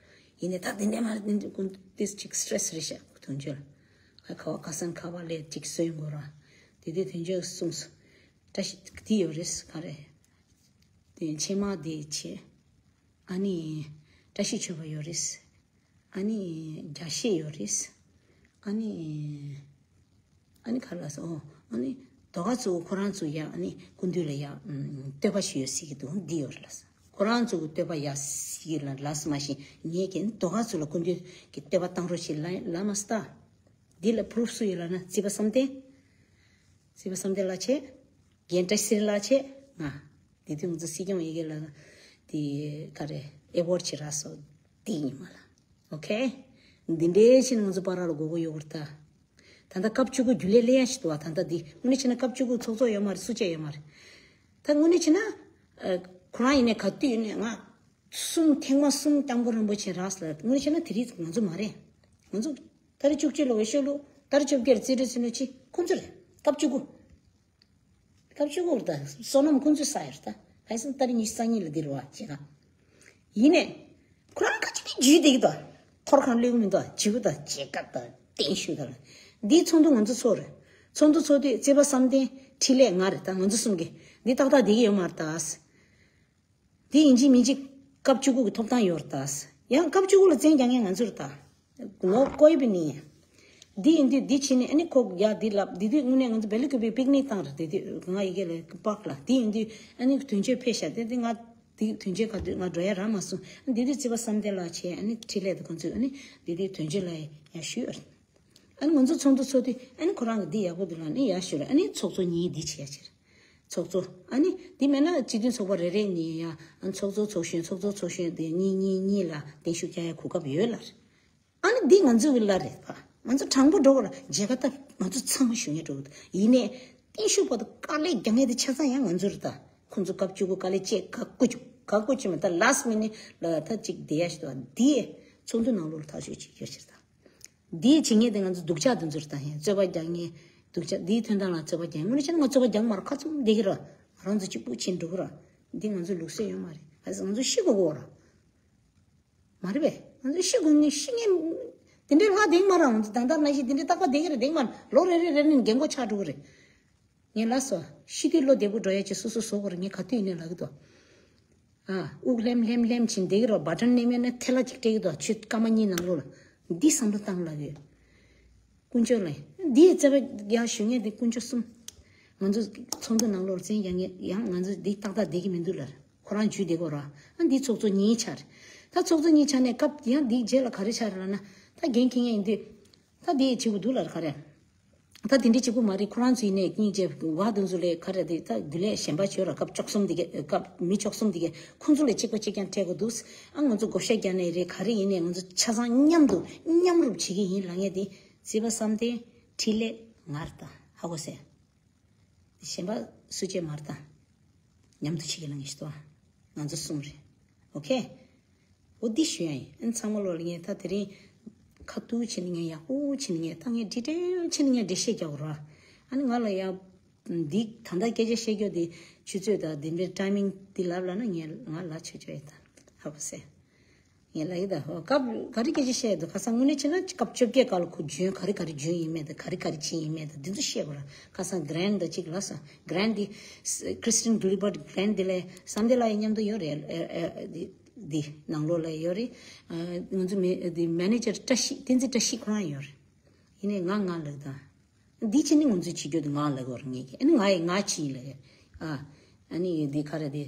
ཡིན་ནའི་ད་དེ་འདྲས་མ་རེད། དེ་འདྲས་ཀུན་ཏིས་ཅིག་སི་ཊེ་རེ་སི་རེད་ཤག་དོན་གཅོད་ལ་ཁ་བ་ཁ་སང་ཁ་བ་ལས་ཅིག་སོན་དགོས་ར། དེ་དུས་དོན་གཅོད་གསུངས་སོང་། བཀྲ་ཤིས་དེ་ཡོད་རེད་ག་རེ། དེ་ཕྱེ་མ་དེ་བྱས། ཨ་ནི་བཀྲ་ཤིས་ཆོས་པ་ཡོད་རེད། ཨ་ནི་རྒྱ་ཤེས་ཡོད་རེད། ཨ་ནི་ཨ་ནི་ག་རེ་ལབ་སོང་། ཨོ་ཨ་ནི་ཟློས་གར་ཚོ་ཁོ་རང་ཚོ་ཡ་ཨ་ནི་སྐུ་མདུན་ལ་ཡ་བསྟོད་པ་ཞུ་ཡོད་ཟེར་གྱི་འདུག་འདི་ཡོད་རེད་ལབ་སོང་། ཁོ་རང་ཚོ་གི་བསྟོད་པ་ཡ་ཟེར་གྱི་ལ་ལབ་སོང་མ་གཞི་ངས་ཀྱི་ཟློས་གར་ཚོ་ལ་སྐུ་མདུན་གྱི་བསྟོད་པ་བཏང་རོགས་ཞེས་ལབ་ལབ་མ་སོང་། འདི་ལ་པུ་རུབ་སུ་ཡོད་ལབ་ན་རྩིས་པ་བསམ་གཏན། རྩིས་པ་བསམ་གཏན་ལགས་བྱས། རྒན་བཀྲ་ཤིས་ཚེ་རིང་ལགས་བྱས། ང་། དེ་དུས་ང་ཚོ་སྲིད་སྐྱོང་ཡི་གེ་ལ་དེ་ག་རེ་ཨེ་ཝོར་ཌི་ཅིག་རག་སོང་། དེ་ཉི་མ་ལ། ཨོ་ཁེ། འདི་འདྲའི་ཕྱིན་ང་ཚོ་བར་ལ་དགོས་མཁོ་ཡོད་པར་ལྟ། ད་ལྟ་སྐབས་བཅུ་དགུ་རྒྱུན་ལས་སླེབས་ཡ་ཞིག་འདུག་བ། ད་ལྟ་འདི་དངོས་གནས་བྱས་ན་སྐབས་བཅུ་དགུ་ཚོགས་གཙོ་ཡོད་མ་རེད། སུ་བྱས་ཡོད་མ་རེད། ད་དངོས་གནས་བྱས་ན། ཁོ་རང་ཡིན་ནའི་ག་དུས་ཡིན་ནའི་ང་། གསུམ་ཐེངས་མ་གསུམ་སྐྱབས་མགོན་རིན་པོ་ཆེ་རག་སོང་ལ་དངོས་གནས་བྱས་ན་དེ་རིང་ང་ཚོ་མ་རེད། ང་ཚོ་ད་རེས་བཅུ་གཅིག་ལོ་བའི་ཤོ་ལོ་ད་རེས་བཅོ་བརྒྱད་རྩིས་སྤྲོད་ཚུན་ལོ་ཅི་ཁོང་ཚོ་རེད། སྐབས་བཅུ་དགུ། སྐབས་བཅུ་དགུ་རེད་ད། བསོད་ནམས་ཁོང་ཚོས་བསགས་ཡོད་རེད་ད། ག་ཡིན་ཟེར་ན་ད་རེས་ཉི་ཤུ་རྩ་གཉིས་ལ་འདིར་བ་བྱེད་ག་ཡིན་ནའི། ཁོ་རང་ཁ་ཅིག་གིས་འཇུས་བསྡད་ཀྱི་འདུག་འཁོར་ཁང་ལེགས་མི་འདུག་བྱིའུ་དང་མཇལ་ཁ་དང་བརྟན་བཞུགས་དང་། འདིའི་ཚོགས་འདུ་ང་ཚོ་ཚོགས་རེད། ཚོགས་འདུ་ཚོགས་དུས་རྩེ་པ་བསམ་གཏན་འཕྲིན་ལས་ང་རེད། ད་ང་ཚོ་གསུམ་གྱི་འདི་ཏག་ཏག་བསྡད་ཀྱི་ཡོད་མ་རེད་ད། འདི་ཡིན་གཅིག་མིན་གཅིག་སྐབས་བཅུ་དགུ་གི་ཐོབ་ཐང་ཡོད་རེད་ད། ཡང་སྐབས་བཅུ་དགུ་ལ་བཙན་རྒྱག་མཁན་ང་ཚོ་རེད་ད། ངོ་ཀོའི་བི་ནི་ཡ། འདི་ཡིན་དུས་འདི་བྱས་ནས་ཨ་ནི་ཁོ་ཡ་འདི་ལབ་འདི་དུས་དངོས་གནས་ང་ཚོ་བེ་ལི་ཀུ་པི་པིག་ནིག་བཏང་རེད་དེ་དུས་ང་ཡི་གེ་ལ་པག་ལ་འདི་ཡིན་དུས་ཨ་ནི་དོན་གཅོད་ཕེབས་ཤག་དེ་དུས་ང་འདི་དོན་གཅོད་ག་དུས་ང་འགྲོ་ཡ་རག་མ་སོང་། ཨ་འདི་དུས་རྩེ་པ་བསམ་གཏན་ལགས་བྱས་ཨ་ནི་འཕྲིན་ལས་དང་ཁོང་ཚོས་ཨ་ནི་འདི་དུས་དོན་གཅོད་ལ་ཡ་ཞུས་ཨ། ཨ་ནི་ང་ཚོ་ཚོགས་འདུ་ཚོགས་དུས་ཨ་ནི་ཁོ་རང་གི་འདི་ཡག་པོ་འདུག་ལ་ཨ་ནི་ཡ་ཞུ་ར་ཨ་ནི་ཚོགས་གཙོ་གཉིས་འདི་བྱས་ཡ་ཕྱིར། ཚོགས་གཙོ་ཨ་ནི་འདི་མེད་ན་སྤྱི་མཐུན་ཚོགས་པ་རེ་རེ་ནས་ཡ་ཨ་ཚོགས་གཙོ་ཚོགས་གཞོན་ཚོགས་གཙོ་ཚོགས་གཞོན་དེ་གཉིས་གཉིས་གཉིས་ལ་བརྟན་བཞུགས་བསྐྱལ་ཡ་གོ་སྐབས་ཡོད་ལ། ཨ་ནི་འདི་ང་ཚོའི་གི་ལ་རེད་པ། ང་ཚོ་དྲང་པོ་འགྲོ་གི་ར་མཇལ་ཁ་ད་ང་ཚོ་ཚང་མ་ཞུ་ངེས་འགྲོ་གི་འདུག་ཡིན་ནའི་བརྟན་བཞུགས་བར་དུ་དཀའ་ལས་རྒྱག་ངེས་དེ་ཆ་ཚང་ཡང་ང་ཚོ་རེད་ད། ཁོང་ཚོ་སྐབས་བཅུ་དགུ་དཀའ་ལས་བཅས་ག་དགོས་ཅིག་ག་དགོས་ཅིག་མ་ད་ལ་སི་མི་ནི་ལ་ད་ཅིག་བསྡད་ཡ་ཞིག་འདུག་བ་འདི་ཚོགས་འདུ་ནང་ལོགས་ལ་ཐག་གཅོད་བྱེད་རྒྱུ་ཕྱིར་ད། འདིའི་བྱེད་ངེས་དེ་ང་ཚོ་སྡུག་ཅག་དེ་ཚོར་ད་ཧེ་རྩོད་པ་རྒྱག་ངེས་སྡུག་ཅག་འདིའི་དོན་དག་ལ་རྩོད་པ་རྒྱག་ངེས་དངོས་གནས་བྱས་ན་ང་རྩོད་པ་རྒྱག་མ་ར་ཁ་ཚུམ་བསྡད་ཀྱི་ར་ང་རང་ཚོ་གཅིག་པུ་ཕྱིན་འགྲོ་གི་ར་འདི་ང་ཚོ་ལུགས་སྲོལ་ཡོད་མ་རེད། ག་ཚོད་ང་ཚོ་ཤི་དགོས་གོ་ར་མ་རེད་པས། ང་ཚོ་ཤི་དགོས་ངེས་ཤི་ངེས་དེ་འདྲའི་ལྷག་བསྡད་མ་ར་ང་ཚོ་ད་ལྟ་ན་ཤི་དེ་འདྲའི་རྟག་པ་བསྡད་ཀྱི་ར་བསྡད་མ་ར་ལོ་རེ་རེ་རེ་ནས་རྒན་གོག་ཆགས་འགྲོ་གི་རེད། ངས་ལབ་སོང་། ཤི་དུས་བློ་བདེ་པོ་འགྲོ་ཡ་ཅིག་སོ་སོ་བཟོ་དགོས་རེད་ངས་ག་དུས་ཡིན་ནའི་ལབ་ཀྱི་འདུག་ཨ། དབུགས་ལྷེམ་ལྷེམ་ལྷེམ་བྱིན་བསྡད་ཀྱི་རོ་བ་ཊན་མནན་མནན་ན་ཐལ་བ་ཅིག་སྤྲད་ཀྱི་འདུག་ཆུ་སྐར་མ་གཉིས་ནང་ལོགས་ལ། འདི་བསམ་བློ་བཏང་ལབ་ཡོད། དཀོན་མཆོག་ལ། འདིའི་རྩ་བ་ཡག་ཞུ་ངེས་དེ་དཀོན་མཆོག་གསུམ། ང་ཚོ་ཚོགས་འདུ་ནང་ལོགས་ལ་བཙན་རྒྱག་ངེས་ཡང་ང་ཚོ་འདི་ཏག་ཏག་བསྡད་ཀྱི་མི་འདུག་ལབ་རེད། ཁོ་རང་འཇུས་བསྡད་ཀྱི་རོ། ཨ་འདི་ཚོགས་གཙོ་གཉིས་ཆགས་རེད། ད་ཚོགས་གཙོ་གཉིས་ཆགས་ནས་སྐབས་ཡང་འདིའི་རྗེས་ལ་ག་རེ་ཆགས་རེད་ལབ་ན། ད་འགན་འཁྱེར་མཁན་ཡིན་དུས། ད་འདི་བྱེད་དགོས་འདུག་ལབ་རེད་ག་རེ། ད་དེ་འདྲའི་གཅིག་པུ་མ་རེད། ཁོ་རང་ཚོ་ཡིན་ནའི་སྙིང་རྗེ་བ་དེ་ཚོ་ལས་ག་རེ་དེ་ད་དེ་ལས་གཞན་པ་བྱོས་ར་སྐབས་བཅུ་གསུམ་དེ་ག་སྐབས་མི་བཅུ་གསུམ་དེ་ག་ཁོང་ཚོ་ལས་གཅིག་པ་གཅིག་རྐྱང་སྤྲད་དགོས་འདུག་ཨ་ང་ཚོ་བགོ་བཤའ་རྒྱག་ནའི་རེད་ག་རེ་ཡིན་ནའི་ང་ཚོ་ཆ་ཚང་མཉམ་དུ་མཉམ་རུབ་བྱེད་ཀྱི་ཡིན་ལབ་ངེས་དེ་རྩེ་པ་བསམ་གཏན་འཕྲིན་ལས་ང་རེད་ད་ཧ་གོ་སོང་། གཞན་པ་སུ་གཅིག་མ་རེད་ད། མཉམ་དུ་བྱེད་ཀྱི་ལབ་ངེས་ཤི་ཏོ། ང་ཚོ་གསུམ་རེད། ཨོ་ཁེ། འོ་འདི་ཞུ་ཡ་ཡིན། ཨ་ཚང་མ་ལོ་ལ་ངས་ད་དེ་རིང་ཁ་ཐུག་བྱས་ནས་ངས་ཡག་པོ་བྱས་ནས་ངས་ད་ངས་ཌི་ཊེལ་བྱས་ནས་ངས་འགྲེལ་བཤད་རྒྱག་དགོས་ར། ཨ་ནི་ང་ལ་ཡ་འདི་ད་ལྟ་སྐད་ཆ་བཤད་རྒྱུ་དེ་ཆུ་ཚོད་དང་འདི་འདྲའི་ཊའི་མིང་འདི་ལབ་ལབ་ན་ངས་ང་ལ་ཆོད་ཆོད་ཡིན་ད་ཧ་གོ་སོང་། ངས་ལབ་ཡིན་ད་ཧོ་སྐབས་ག་རེ་སྐད་ཆ་བཤད་ཡོད་དོ་ཁ་སང་དངོས་གནས་བྱས་ན་སྐབས་བཅོ་བརྒྱད་སྐབས་ལ་ཁོ་འཇོན་ག་རེ་ག་རེ་འཇོན་ཡིན་མེད་དང་ག་རེ་ག་རེ་བྱས་ཡིན་མེད་དང་འདི་ཚོ་བཤད་དགོས་ར་ཁ་སང་གྷི་རན་ཌི་དང་གཅིག་ལབ་སོང་། གྷི་རན་ཌི་འདི་Christine Gilbert Grant འདི་ལས་བསམ་གཏན་ལགས་ཡི་མཉམ་དུ་ཡོད་རེད། ཨ་ཨ་འདི་འདི་ནང་ལོགས་ལ་ཡོད་རེད། ཨ་ང་ཚོ་མེ་འདི་མེ་ནེ་ཇར་བཀྲ་ཤིས་བསྟན་འཛིན་བཀྲ་ཤིས་ཁོ་རང་ཡོད་རེད། ཡིན་ནའི་ང་ང་ལབ་དང་། འདི་ཕྱི་ནི་ང་ཚོས་བྱེད་རྒྱུ་དེ་ང་ལབ་དགོས་རེད་ངེད་ཀྱིས། ཨ་ནི་ང་ཡི་ང་བྱེད་ཡིན་ལབ་ཡ། ཨ་ཨ་ནི་འདི་ག་རེ་དེ།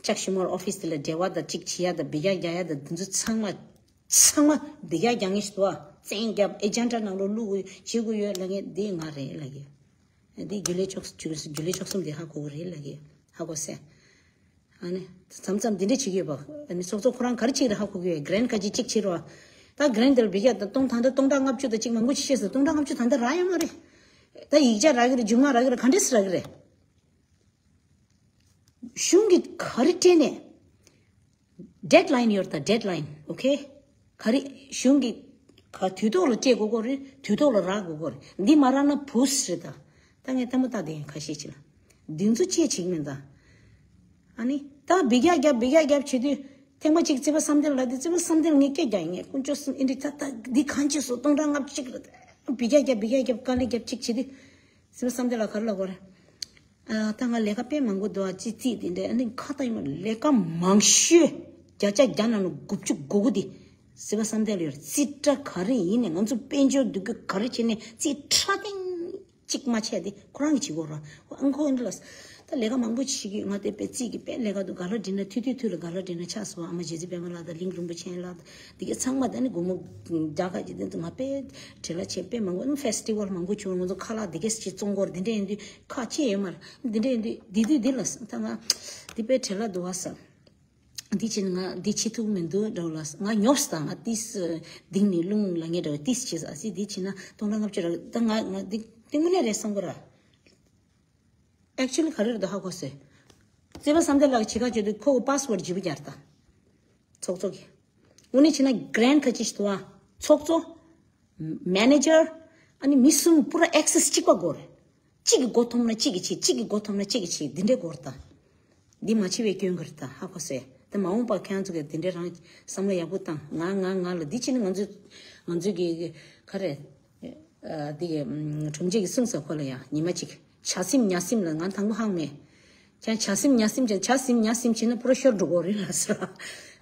ཅག་ཤི་མོར་ཨོ་ཕིས་དེ་ལ་འབྲེལ་བ་དང་གཅིག་བྱེད་ཡ་དང་འབུད་རྒྱག་རྒྱག་ཡ་དང་འདི་ཚོ་ཚང་མ། ཚང་མ་འབུད་རྒྱག་རྒྱག་ངེས་ཤིག་འདུག་ཨ། བཙན་རྒྱབ་ཨེ་ཇེན་ཌ་ནང་ལོགས་བླུག་དགོས་བྱེད་དགོས་ཡོད་ལབ་ངེས་འདི་ང་རེད་ལབ་ཡ། འདི་རྒྱུན་ལས་ཕྱོགས་རྒྱུན་ལས་ཕྱོགས་གསུམ་འདི་ཧ་གོ་གི་རེད་ལབ་ཡ། ཧ་གོ་སོང་། ཨ་ནི། མཚམས་མཚམས་འདི་འདྲ་བྱེད་ཀྱི་ཡོད་པ། ཨ་ནི་ཚོགས་གཙོ་ཁོ་རང་ག་རེ་བྱེད་ཀྱི་རེད་ཧ་གོ་གི་ཡོད། གྷི་རན་ཌི་ག་ཅིག་གཅིག་བྱེད་རོགས། ད་གྷི་རན་ཌི་དེ་ལ་བི་ཀ་ད་སྟོང་ད་ལྟ་སྟོང་ཕྲག་ལྔ་བཅུ་དང་གཅིག་མང་པོ་ཞིག་བཤད་སོང་། སྟོང་ཕྲག་ལྔ་བཅུ་ད་ལྟ་རག་ཡོད་མ་རེད། ད་ཡིག་ཆ་རག་གི་རེད། རྒྱུས་མངའ་རག་གི་རེད། ག་འདྲས་སེ་རག་གི་རེད། གཞུང་གིས་ག་རེ་སྤྲད་ནས། ཌེཌ་ལའིན་ཡོད་རེད་ད། ཌེཌ་ལའིན། ཨོ་ཁེ། ག་རེ་གཞུང་གིས་ག་དུས་ཐོག་ལ་སྤྲད་དགོས་ཀྱི་རེད། དུས་ཐོག་ལ་རག་དགོས་ཀྱི་རེད། འདི་མ་རག་ན་བུས་རེད་ད། ད་ངས་ལྟད་མོ་ལྟ་བསྡད་ཡིན་ཁ་ཤས་ཅིག་ལ། འདི་ཚོ་ཅི་བྱེད་ཀྱི་མིན་ད། ཨ་ནི་ད་འབུད་རྒྱག་རྒྱབ་འབུད་རྒྱག་རྒྱབ་བྱེད་དུས་ཐེངས་མ་གཅིག་རྩེ་པ་བསམ་གཏན་ལ་དེ་རྩེ་པ་བསམ་གཏན་ངས་སྐད་རྒྱག་ཡིན། ངས་དཀོན་མཆོག་གསུམ་ཨེ་འདྲི་ད་ད་འདི་གང་བྱེད་སོང་། སྟོང་ཕྲག་ལྔ་བཅུ་གཅིག་ལ་འབུད་རྒྱག་རྒྱབ་འབུད་རྒྱག་རྒྱབ་དཀའ་ལས་རྒྱབ་གཅིག་བྱེད་དུས། རྩེ་པ་བསམ་གཏན་ལ་ག་རེ་ལབ་དགོས་རེད། ཨ། ད་ང་ལས་ཀ་དཔེ་མང་པོ་འདུག་ཨ། ཅི་རྩིས་དེ་འདྲ་ཨ་ནི་ཁ་ཏ་ཡིན་ལས་ཀ་མང་ཤོས་བརྒྱ་ཆ་བརྒྱ་ནང་ནས་དགུ་བཅུ་གོ་དགུ་དེ་རྩེ་པ་བསམ་གཏན་ལ་ཡོད་རེད། རྩིས་ཁྲ་ག་རེ་ཡིན་ནའི་ང་ཚོ་དཔལ་འབྱོར་འདུ་འགོད་ག་རེ་བྱས་ནའི་རྩིས་ཁྲ་ཐེངས་གཅིག་མ་ཆད་དེ་ཁོ་རང་གིས་བྱེད་དགོས་རེད། ཨང་ཁོ་ཨིན་ལ་ད་ལས་ཀ་མང་པོ་བྱེད་ཀྱི་ང་དེ་དཔེ་རྩིས་ཀྱི་དཔེ་ལས་ཀ་འདུག་ག་ལ་འགྲིག་ན་ཐུ་ཐུ་ཐུ་ལ་ག་ལ་འགྲིག་ན་ཆགས་སོང་། ཨ་མ་རྗེ་བཙུན་པད་མ་ལགས་དང་གླིང་རིན་པོ་ཆེ་ལགས་དང་དེ་གའི་ཚང་མ་ད་ནི་སྒོར་མོ་བརྒྱ་ཁ་ཅིག་དེ་ང་དཔེ་བྲེལ་བ་བྱས་དཔེ་མང་པོ་ཨ་ནི་ཕེ་སི་ཊི་ཝལ་མང་པོ་བྱུང་། ང་ཚོ་ཁ་ལག་དེ་གས་ཅིག་བཙོང་སྐོར་དེ་འདྲ་ཡིན་དུས་ཁག་ཆེ་ཡོད་མ་རེད། དེ་འདྲ་ཡིན་དུས་དེ་དུས་དེ་ལ་ད་ང་དེ་དཔེ་བྲེལ་བ་འདུག་བ་ས། འདི་ཕྱིན་ང་འདི་ཕྱི་ཐུག་མི་འདུག་འགྲོ་ལ་ང་ཉོབ་སྟངས་ང་ཏིས་སྡིག་ནི་རླུང་ལ་ངས་འགྲོ་ཏིས་བྱེད་ས་སི་འདི་ཕྱིན་ན་སྟོང་ཕྲག་ལྔ་བཅུ་ར་ད་ང་ང་འདི་ཏིང་མི་ལས་རེད་བསམ་གི་ར། ཨེག་ཆུ་ལི་ག་རེ་རེད་འདུག་ཧ་གོ་སོང་། རྩེ་པ་བསམ་གཏན་ལགས་ཀྱི་བྱེད་ག་བྱེད་དུས་ཁོ་གི་པ་སི་ཝར་ཌི་བརྗེ་པོ་རྒྱག་རེད་ད། ཚོགས་གཙོ་གི། དངོས་གནས་བྱས་ན་གྷི་རན་ཌི་ག་ཅི་ཞིག་འདུག་ཨ། ཚོགས་གཙོ། མེ་ནེ་ཇར། ཨ་ནི་མི་གསུམ་པུ་ར་ཨེག་སེ་སི་གཅིག་པ་དགོས་རེད། གཅིག་གི་མགོ་འཐོམ་ན་གཅིག་གིས་བྱེད། གཅིག་གི་མགོ་འཐོམ་ན་གཅིག་གིས་བྱེད། འདི་འདྲའི་དགོས་རེད་ད། འདི་མ་བྱེད་པའི་སྐྱོན་གྱི་རེད་ད་ཧ་གོ་སོང་། ད་ མ་འོངས་པ་ཁྱེད་རང་ཚོ་གི་དེ་འདྲའི་རང་བསམ་བློ་ཡག་པོ་བཏང་། ང་ང་ང་ལ་འདི་ཕྱིན་ནི་ང་ཚོའི་ང་ཚོའི་གི་ག་རེ། ཨ་འདི་གི་ཨམ་དྲུང་ཆེ་གི་གསུངས་ས་ཁོ་ལ་ཡང་ཉི་མ་གཅིག་བྱ་སེམས་ཉ་སེམས་ལ་ང་དང་པོ་ཧང་མེད། ཀྱང་བྱ་སེམས་ཉ་སེམས་ཀྱང་བྱ་སེམས་ཉ་སེམས་བྱས་ན་པུ་ར་ཤོར་འགྲོ་གོ་རེད་ལ་ཟེར།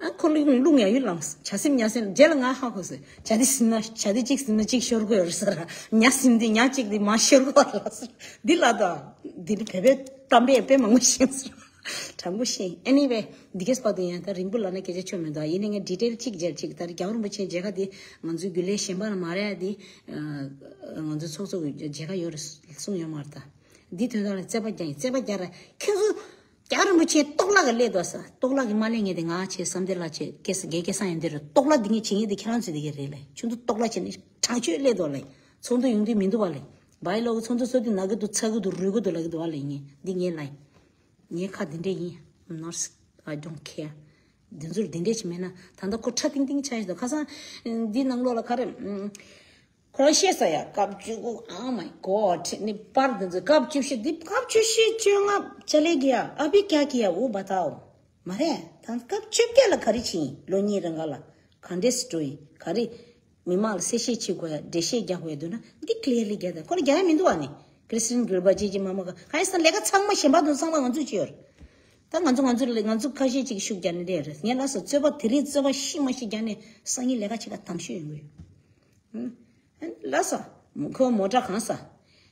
ཨ་ཁོ་ལུས་རླུང་ཡ་ཡུལ་ལངས། བྱ་སེམས་ཉ་སེམས་རྗེས་ལ་ང་ཧ་གོ་ཟེར། བྱ་འདི་ཟིན་ན་བྱ་འདི་གཅིག་ཟིན་ན་གཅིག་ཤོར་གོ་ཡོད་ཟེར། ཉ་སེམས་འདི་ཉ་གཅིག་འདི་མ་ཤོར་གོ་ལ་ཟེར། འདི་ལ་ད་འདི་ནི་བོད་པའི་གཏམ་དཔེ་དཔེ་མང་པོ་ཤེས་ཟེར། དྲང་པོ་ཤེས། Anyway། འདི་གས་པ་དུ་ཡང་ད་རིང་པོ་ལ་ན་སྐད་ཆ་ཆོད་མི་འདུག་ཡིན་ནའི་ངས་ཌི་ཊེལ་གཅིག་མཇལ་གཅིག་ད་རྒྱལ་བ་རིན་པོ་ཆེ་མཇལ་ཁ་འདི་ང་ཚོའི་རྒྱུན་ལས་གཞན་པ་ལ་མ་རེད་འདི། ང་ཚོའི་ཚོགས་གཙོ་གི་མཇལ་ཁ་ཡོད་རེད་གསུངས་ཡོད་མ་རེད་ད། འདི་དོན་དག་ལ་རྩོད་པ་རྒྱག་ཡིན། རྩོད་པ་རྒྱག་ར་ཁྱེད་ཚོ་རྒྱལ་བ་རིན་པོ་ཆེ་ལྟོགས་ལ་གི་སླེབས་འདུག་ས། ལྟོགས་ལ་གི་མ་སླེབས་ངེས་དེ་ང་ཆེ་བསམ་དེ་ལ་ཆེ་སྐད་ས་རྒན་སྐལ་བཟང་ཡོད་འདི་རེད། ལྟོགས་ལ་འདི་ངས་བྱེད་ངེས་དེ་ཁྱེད་རང་ཚོས་དེ་གས་རེད་ལས། ཁྱོད་ཚོ་ལྟོགས་ལ་བྱེད་ནས་དྲག་སྤྱོད་སླེབས་འདུག་ལས། ཚོགས་འདུ་ཡོང་དུས་མི་འདུག་བ་ལས། བའི་ལོག་ཚོགས་འདུ་ཚོགས་དུས་ན་གི་འདུག་ཚ་གི་འདུག་རུལ་གི་འདུག་ལ་གི་འདུག་བ་ལས། ངས་འདི་ངས་ལ་ཡིན། ངའི་ཁ་འདི་འདྲས་ཡིན། I'm not, I don't care. འདི་ཚོར་འདི་འདྲས་ཅིག་མེད་ན་ད་ལྟ་ཁོ་ཁྲ་ཏིང་ཏིང་ཆགས་ཡོད་དོ། ཁ་སང་འདི་ནང་ལོགས་ལ་ག་རེ། ཁོ་རང་བཤད་ས་ཡ་སྐབས་བཅུ་དགུ། Oh my God. ནི་པར་འདི་ཚོ་སྐབས་བཅུ་བཞི་འདི་སྐབས་བཅུ་བཞི་བཅོ་ལྔ་ཅ་ལེ་གི་ཡ་ཨ་བི་ཀྱ་གི་ཡ་འུ་བ་ཏའོ། མ་རེད། ད་སྐབས་བཅོ་བརྒྱད་ལ་ག་རེ་ཕྱིན་ཡིན། ལོ་གཉིས་རིང་ག་ལ་ག་འདྲས་སུ་འགྲོ་ཡིན། ག་རེ། མི་མང་ལ་གསལ་བཤད་བྱེད་དགོས་ཡ། འགྲེལ་བཤད་རྒྱག་དགོས་ཡ་འདུག་ན་འདི་ཀླེ་ལི་རྒྱག་ད། ཁོ་ལ་རྒྱག་ཡ་མི་འདུག་བ་ནི། ཁྲི་སི་ཊན་གུར་བ་ཅི་ཅི་མ་མ་ག་ག་ཡ་ས་ལས་ཀ་ཚང་མ་གཞན་པ་དུ་ཚང་མ་ང་ཚོས་བྱེད་ཡོད་རེད། ད་ང་ཚོ་ང་ཚོ་ལས་ང་ཚོ་ཁ་ཤས་ཅིག་ཤུགས་རྒྱག་ནས་བསྡད་ཡོད་རེད། ངས་ལབ་སོང་རྩོད་པ་དེ་རིང་རྩོད་པ་ཤི་མ་ཤི་རྒྱག་ནས་སང་ཉིན་ལས་ཀ་བྱེད་ཀ་དམ་ཤོས་ཡོང་གི་ཡོད། ལགས་སོ། ཁོ་མོ་ཊ་གང་ས།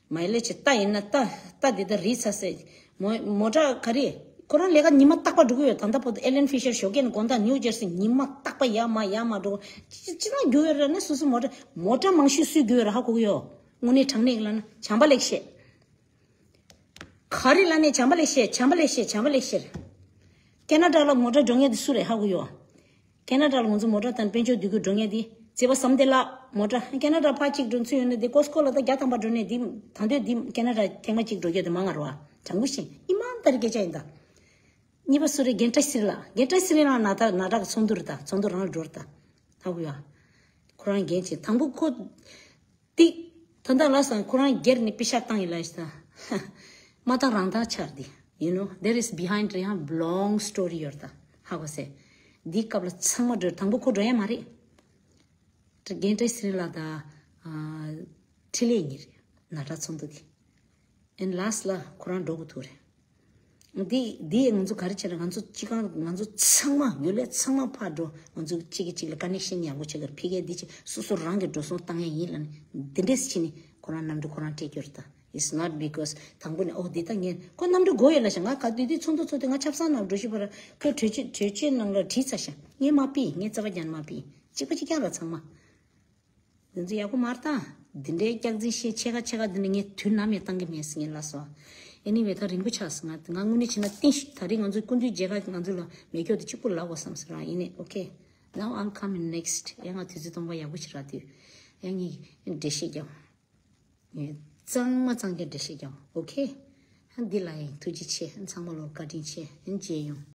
མ་ལེ་ཆེ་རྟ་ཡིན་ན་རྟ་རྟ་འདི་ལྟར་རིལ་ཚ་སེ། མོ་མོ་ཊ་ག་རེ། ཁོ་རང་ལས་ཀ་ཉི་མ་རྟག་པ་འགྲོ་གི་ཡོད། ད་ལྟ་བར་དུ་ཨེ་ལན་ཕི་ཤར་ཞོགས་ཀས་ནས་དགོང་དག་ནིའུ་ཇར་སི་ཉི་མ་རྟག་པ་ཡར་མར་ཡར་མར་འགྲོ། ཅི་ཅི་ན་རྒྱུ་ཡོད་རེད་ན་སོ་སོ་མོ་ཊ་མོ་ཊ་མང་ཤོས་སུས་རྒྱུ་ཡོད་རེད་ཧ་གོ་གི་ཡོད། དངོས་གནས་དྲང་གནས་ལ་ན་བྱམས་པ་ལེགས་བཤད། ག་རེ་ལ་ནས་བྱམས་པ་ལེགས་བཤད་བྱམས་པ་ལེགས་བཤད་བྱམས་པ་ལེགས་བཤད། ཁེ་ན་ཌ་ལ་མོ་ཊ་འགྲོ་མཁན་དེ་སུ་རེད་ཧ་གོ་ཡོད། ཁེ་ན་ཌ་ལ་ང་ཚོ་མོ་ཊ་དང་དཔལ་འབྱོར་འདུས་སྐོར་འགྲོ་མཁན་དེ་བྱེད་པ་བསམ་དེ་ལ་མོ་ཊ་ཁེ་ན་ཌ་ཕར་གཅིག་འགྲོ་ཚུལ་ཡོད་ན་དེ་ཀོ་སི་ཀོ་ལ་ད་བརྒྱ་ཐམ་པ་འགྲོ་ནས་དེ་ད་འདོད་དེ་ཁེ་ན་ཌ་ཐེངས་མ་གཅིག་འགྲོ་རྒྱུ་དེ་མང་ང་རེད་བ། དྲང་པོ་བཤད་ཨི་མང་ད་རེ་སྐད་ཆ་ཡིན་ད། གཉིས་པ་སུ་རེད། རྒན་བཀྲ་ཤིས་ལགས། རྒན་བཀྲ་ཤིས་ལགས་ན་ད་ན་ད་གི་ཚོགས་འདུ་རེད་ད། ཚོགས་འདུ་རང་ལ་འགྲོ་རེད་ད། ཧ་གོ་ཡ། ཁོ་རང་རྒན་ཆེ་དང་པོ་ཁོ། ཏིག་ད་ལྟ་ལ་སང་ཁོ་རང་སྒེར་ནས་པི་ཤག་བཏང་ཡིན་ལ་ཤི་ད། མ་བཏང་རང་བཏང་ཆགས་འདི། You know, there is behind ཡང་long story ཡོད་ད། ཧ་གོ་སེ། འདི་སྐབས་ལ་ཚང་མ་འགྲོ་དང་པོ་ཁོ་འགྲོ་ཡ་མ་རེད། རྒན་བཀྲ་ཤིས་ལགས་དང་། ཨ། འཕྲིན་ལས་གཉིས་རེད། ན་ཏྲ་ཚོགས་འདུ་དེ། ཨེན་ལ་སི་ལ་ཁོ་རང་འགྲོ་དགོས་ཐུག་རེད། འདི་འདི་ང་ཚོ་ག་རེ་བྱས་ན་ང་ཚོ་སྤྱི་ཁང་ང་ཚོ་ཚང་མ་ཡུལ་ལས་ཚང་མ་ཕར་འགྲོ། ང་ཚོ་གཅིག་གིས་གཅིག་ལ་ཀ་ནེག་ཤན་ཡག་པོ་བྱེད་གར་ཕི་ཀའི་འདི་བྱེད། སོ་སོ་རང་གི་འགྲོ་སོང་བཏང་ཡ་ཡིན་ལ་ནི་འདི་འདྲས་བྱས་ནས་ཁོ་རང་གནམ་གྲུ་ཁོ་རང་སྤྲད་རྒྱུ་རེད་ད། It's not because དང་པོ་ནས་ཨོ་འདི་ད་ངས་ཁོ་གནམ་གྲུ་དགོས་ཡོད་ལ་ཤ་ང་ག་དུས་དུས་ཚོགས་འདུ་ཚོགས་དུས་ང་ཆབ་གསང་ནང་འགྲོ་ཤི་བར་ཁོས་གྲོས་ཆོད་གྲོས་ཆོད་ནང་ལ་བྲིས་ཚར་ཤག་ངས་མ་ཕུལ། ངས་རྩ་བ་རྒྱག་ནས་མ་ཕུལ། གཅིག་པ་གཅིག་རྐྱང་ར་ཚང་མ། འདི་ཚོ་ཡག་པོ་མ་རེད་ད། འདི་འདྲའི་སྐྱག་རྫུན་བཤད་ཕྱེད་ཀ་ཕྱེད་ཀ་འདི་ནི་ངས་དུས་ནམ་ཡང་བཏང་གི་མེད་ཟེར་ངས་ལབ་སོང་། Anyway ད་རིང་པོ་ཆགས་སོང་། ང་ང་དངོས་གནས་བྱས་ན་བརྟན་བཞུགས་ད་རེས་ང་ཚོའི་སྐུ་མདུན་མཇལ་ཁ་ང་ཚོ་ལ་མེ་སྒྱོགས་དེ་གཅིག་པུ་ལབ་དགོས་བསམ་སོང་རང་ཡིན་ནས། Okay, now I'll come in next. ཡང་ང་དུས་ཚོད་སྟོང་པ་ཡག་པོ་ཞིག་རག་དུས་ཡང་ངས་འགྲེལ་བཤད་རྒྱག་ངས་གཙང་མ་གཙང་རྐྱང་འགྲེལ་བཤད་རྒྱག Okay, འདི་ལ་ཡང་ཐུགས་རྗེ་ཆེ། ཚང་མ་ལོ་བཀའ་དྲིན་ཆེ། མཇལ་ཡོང་།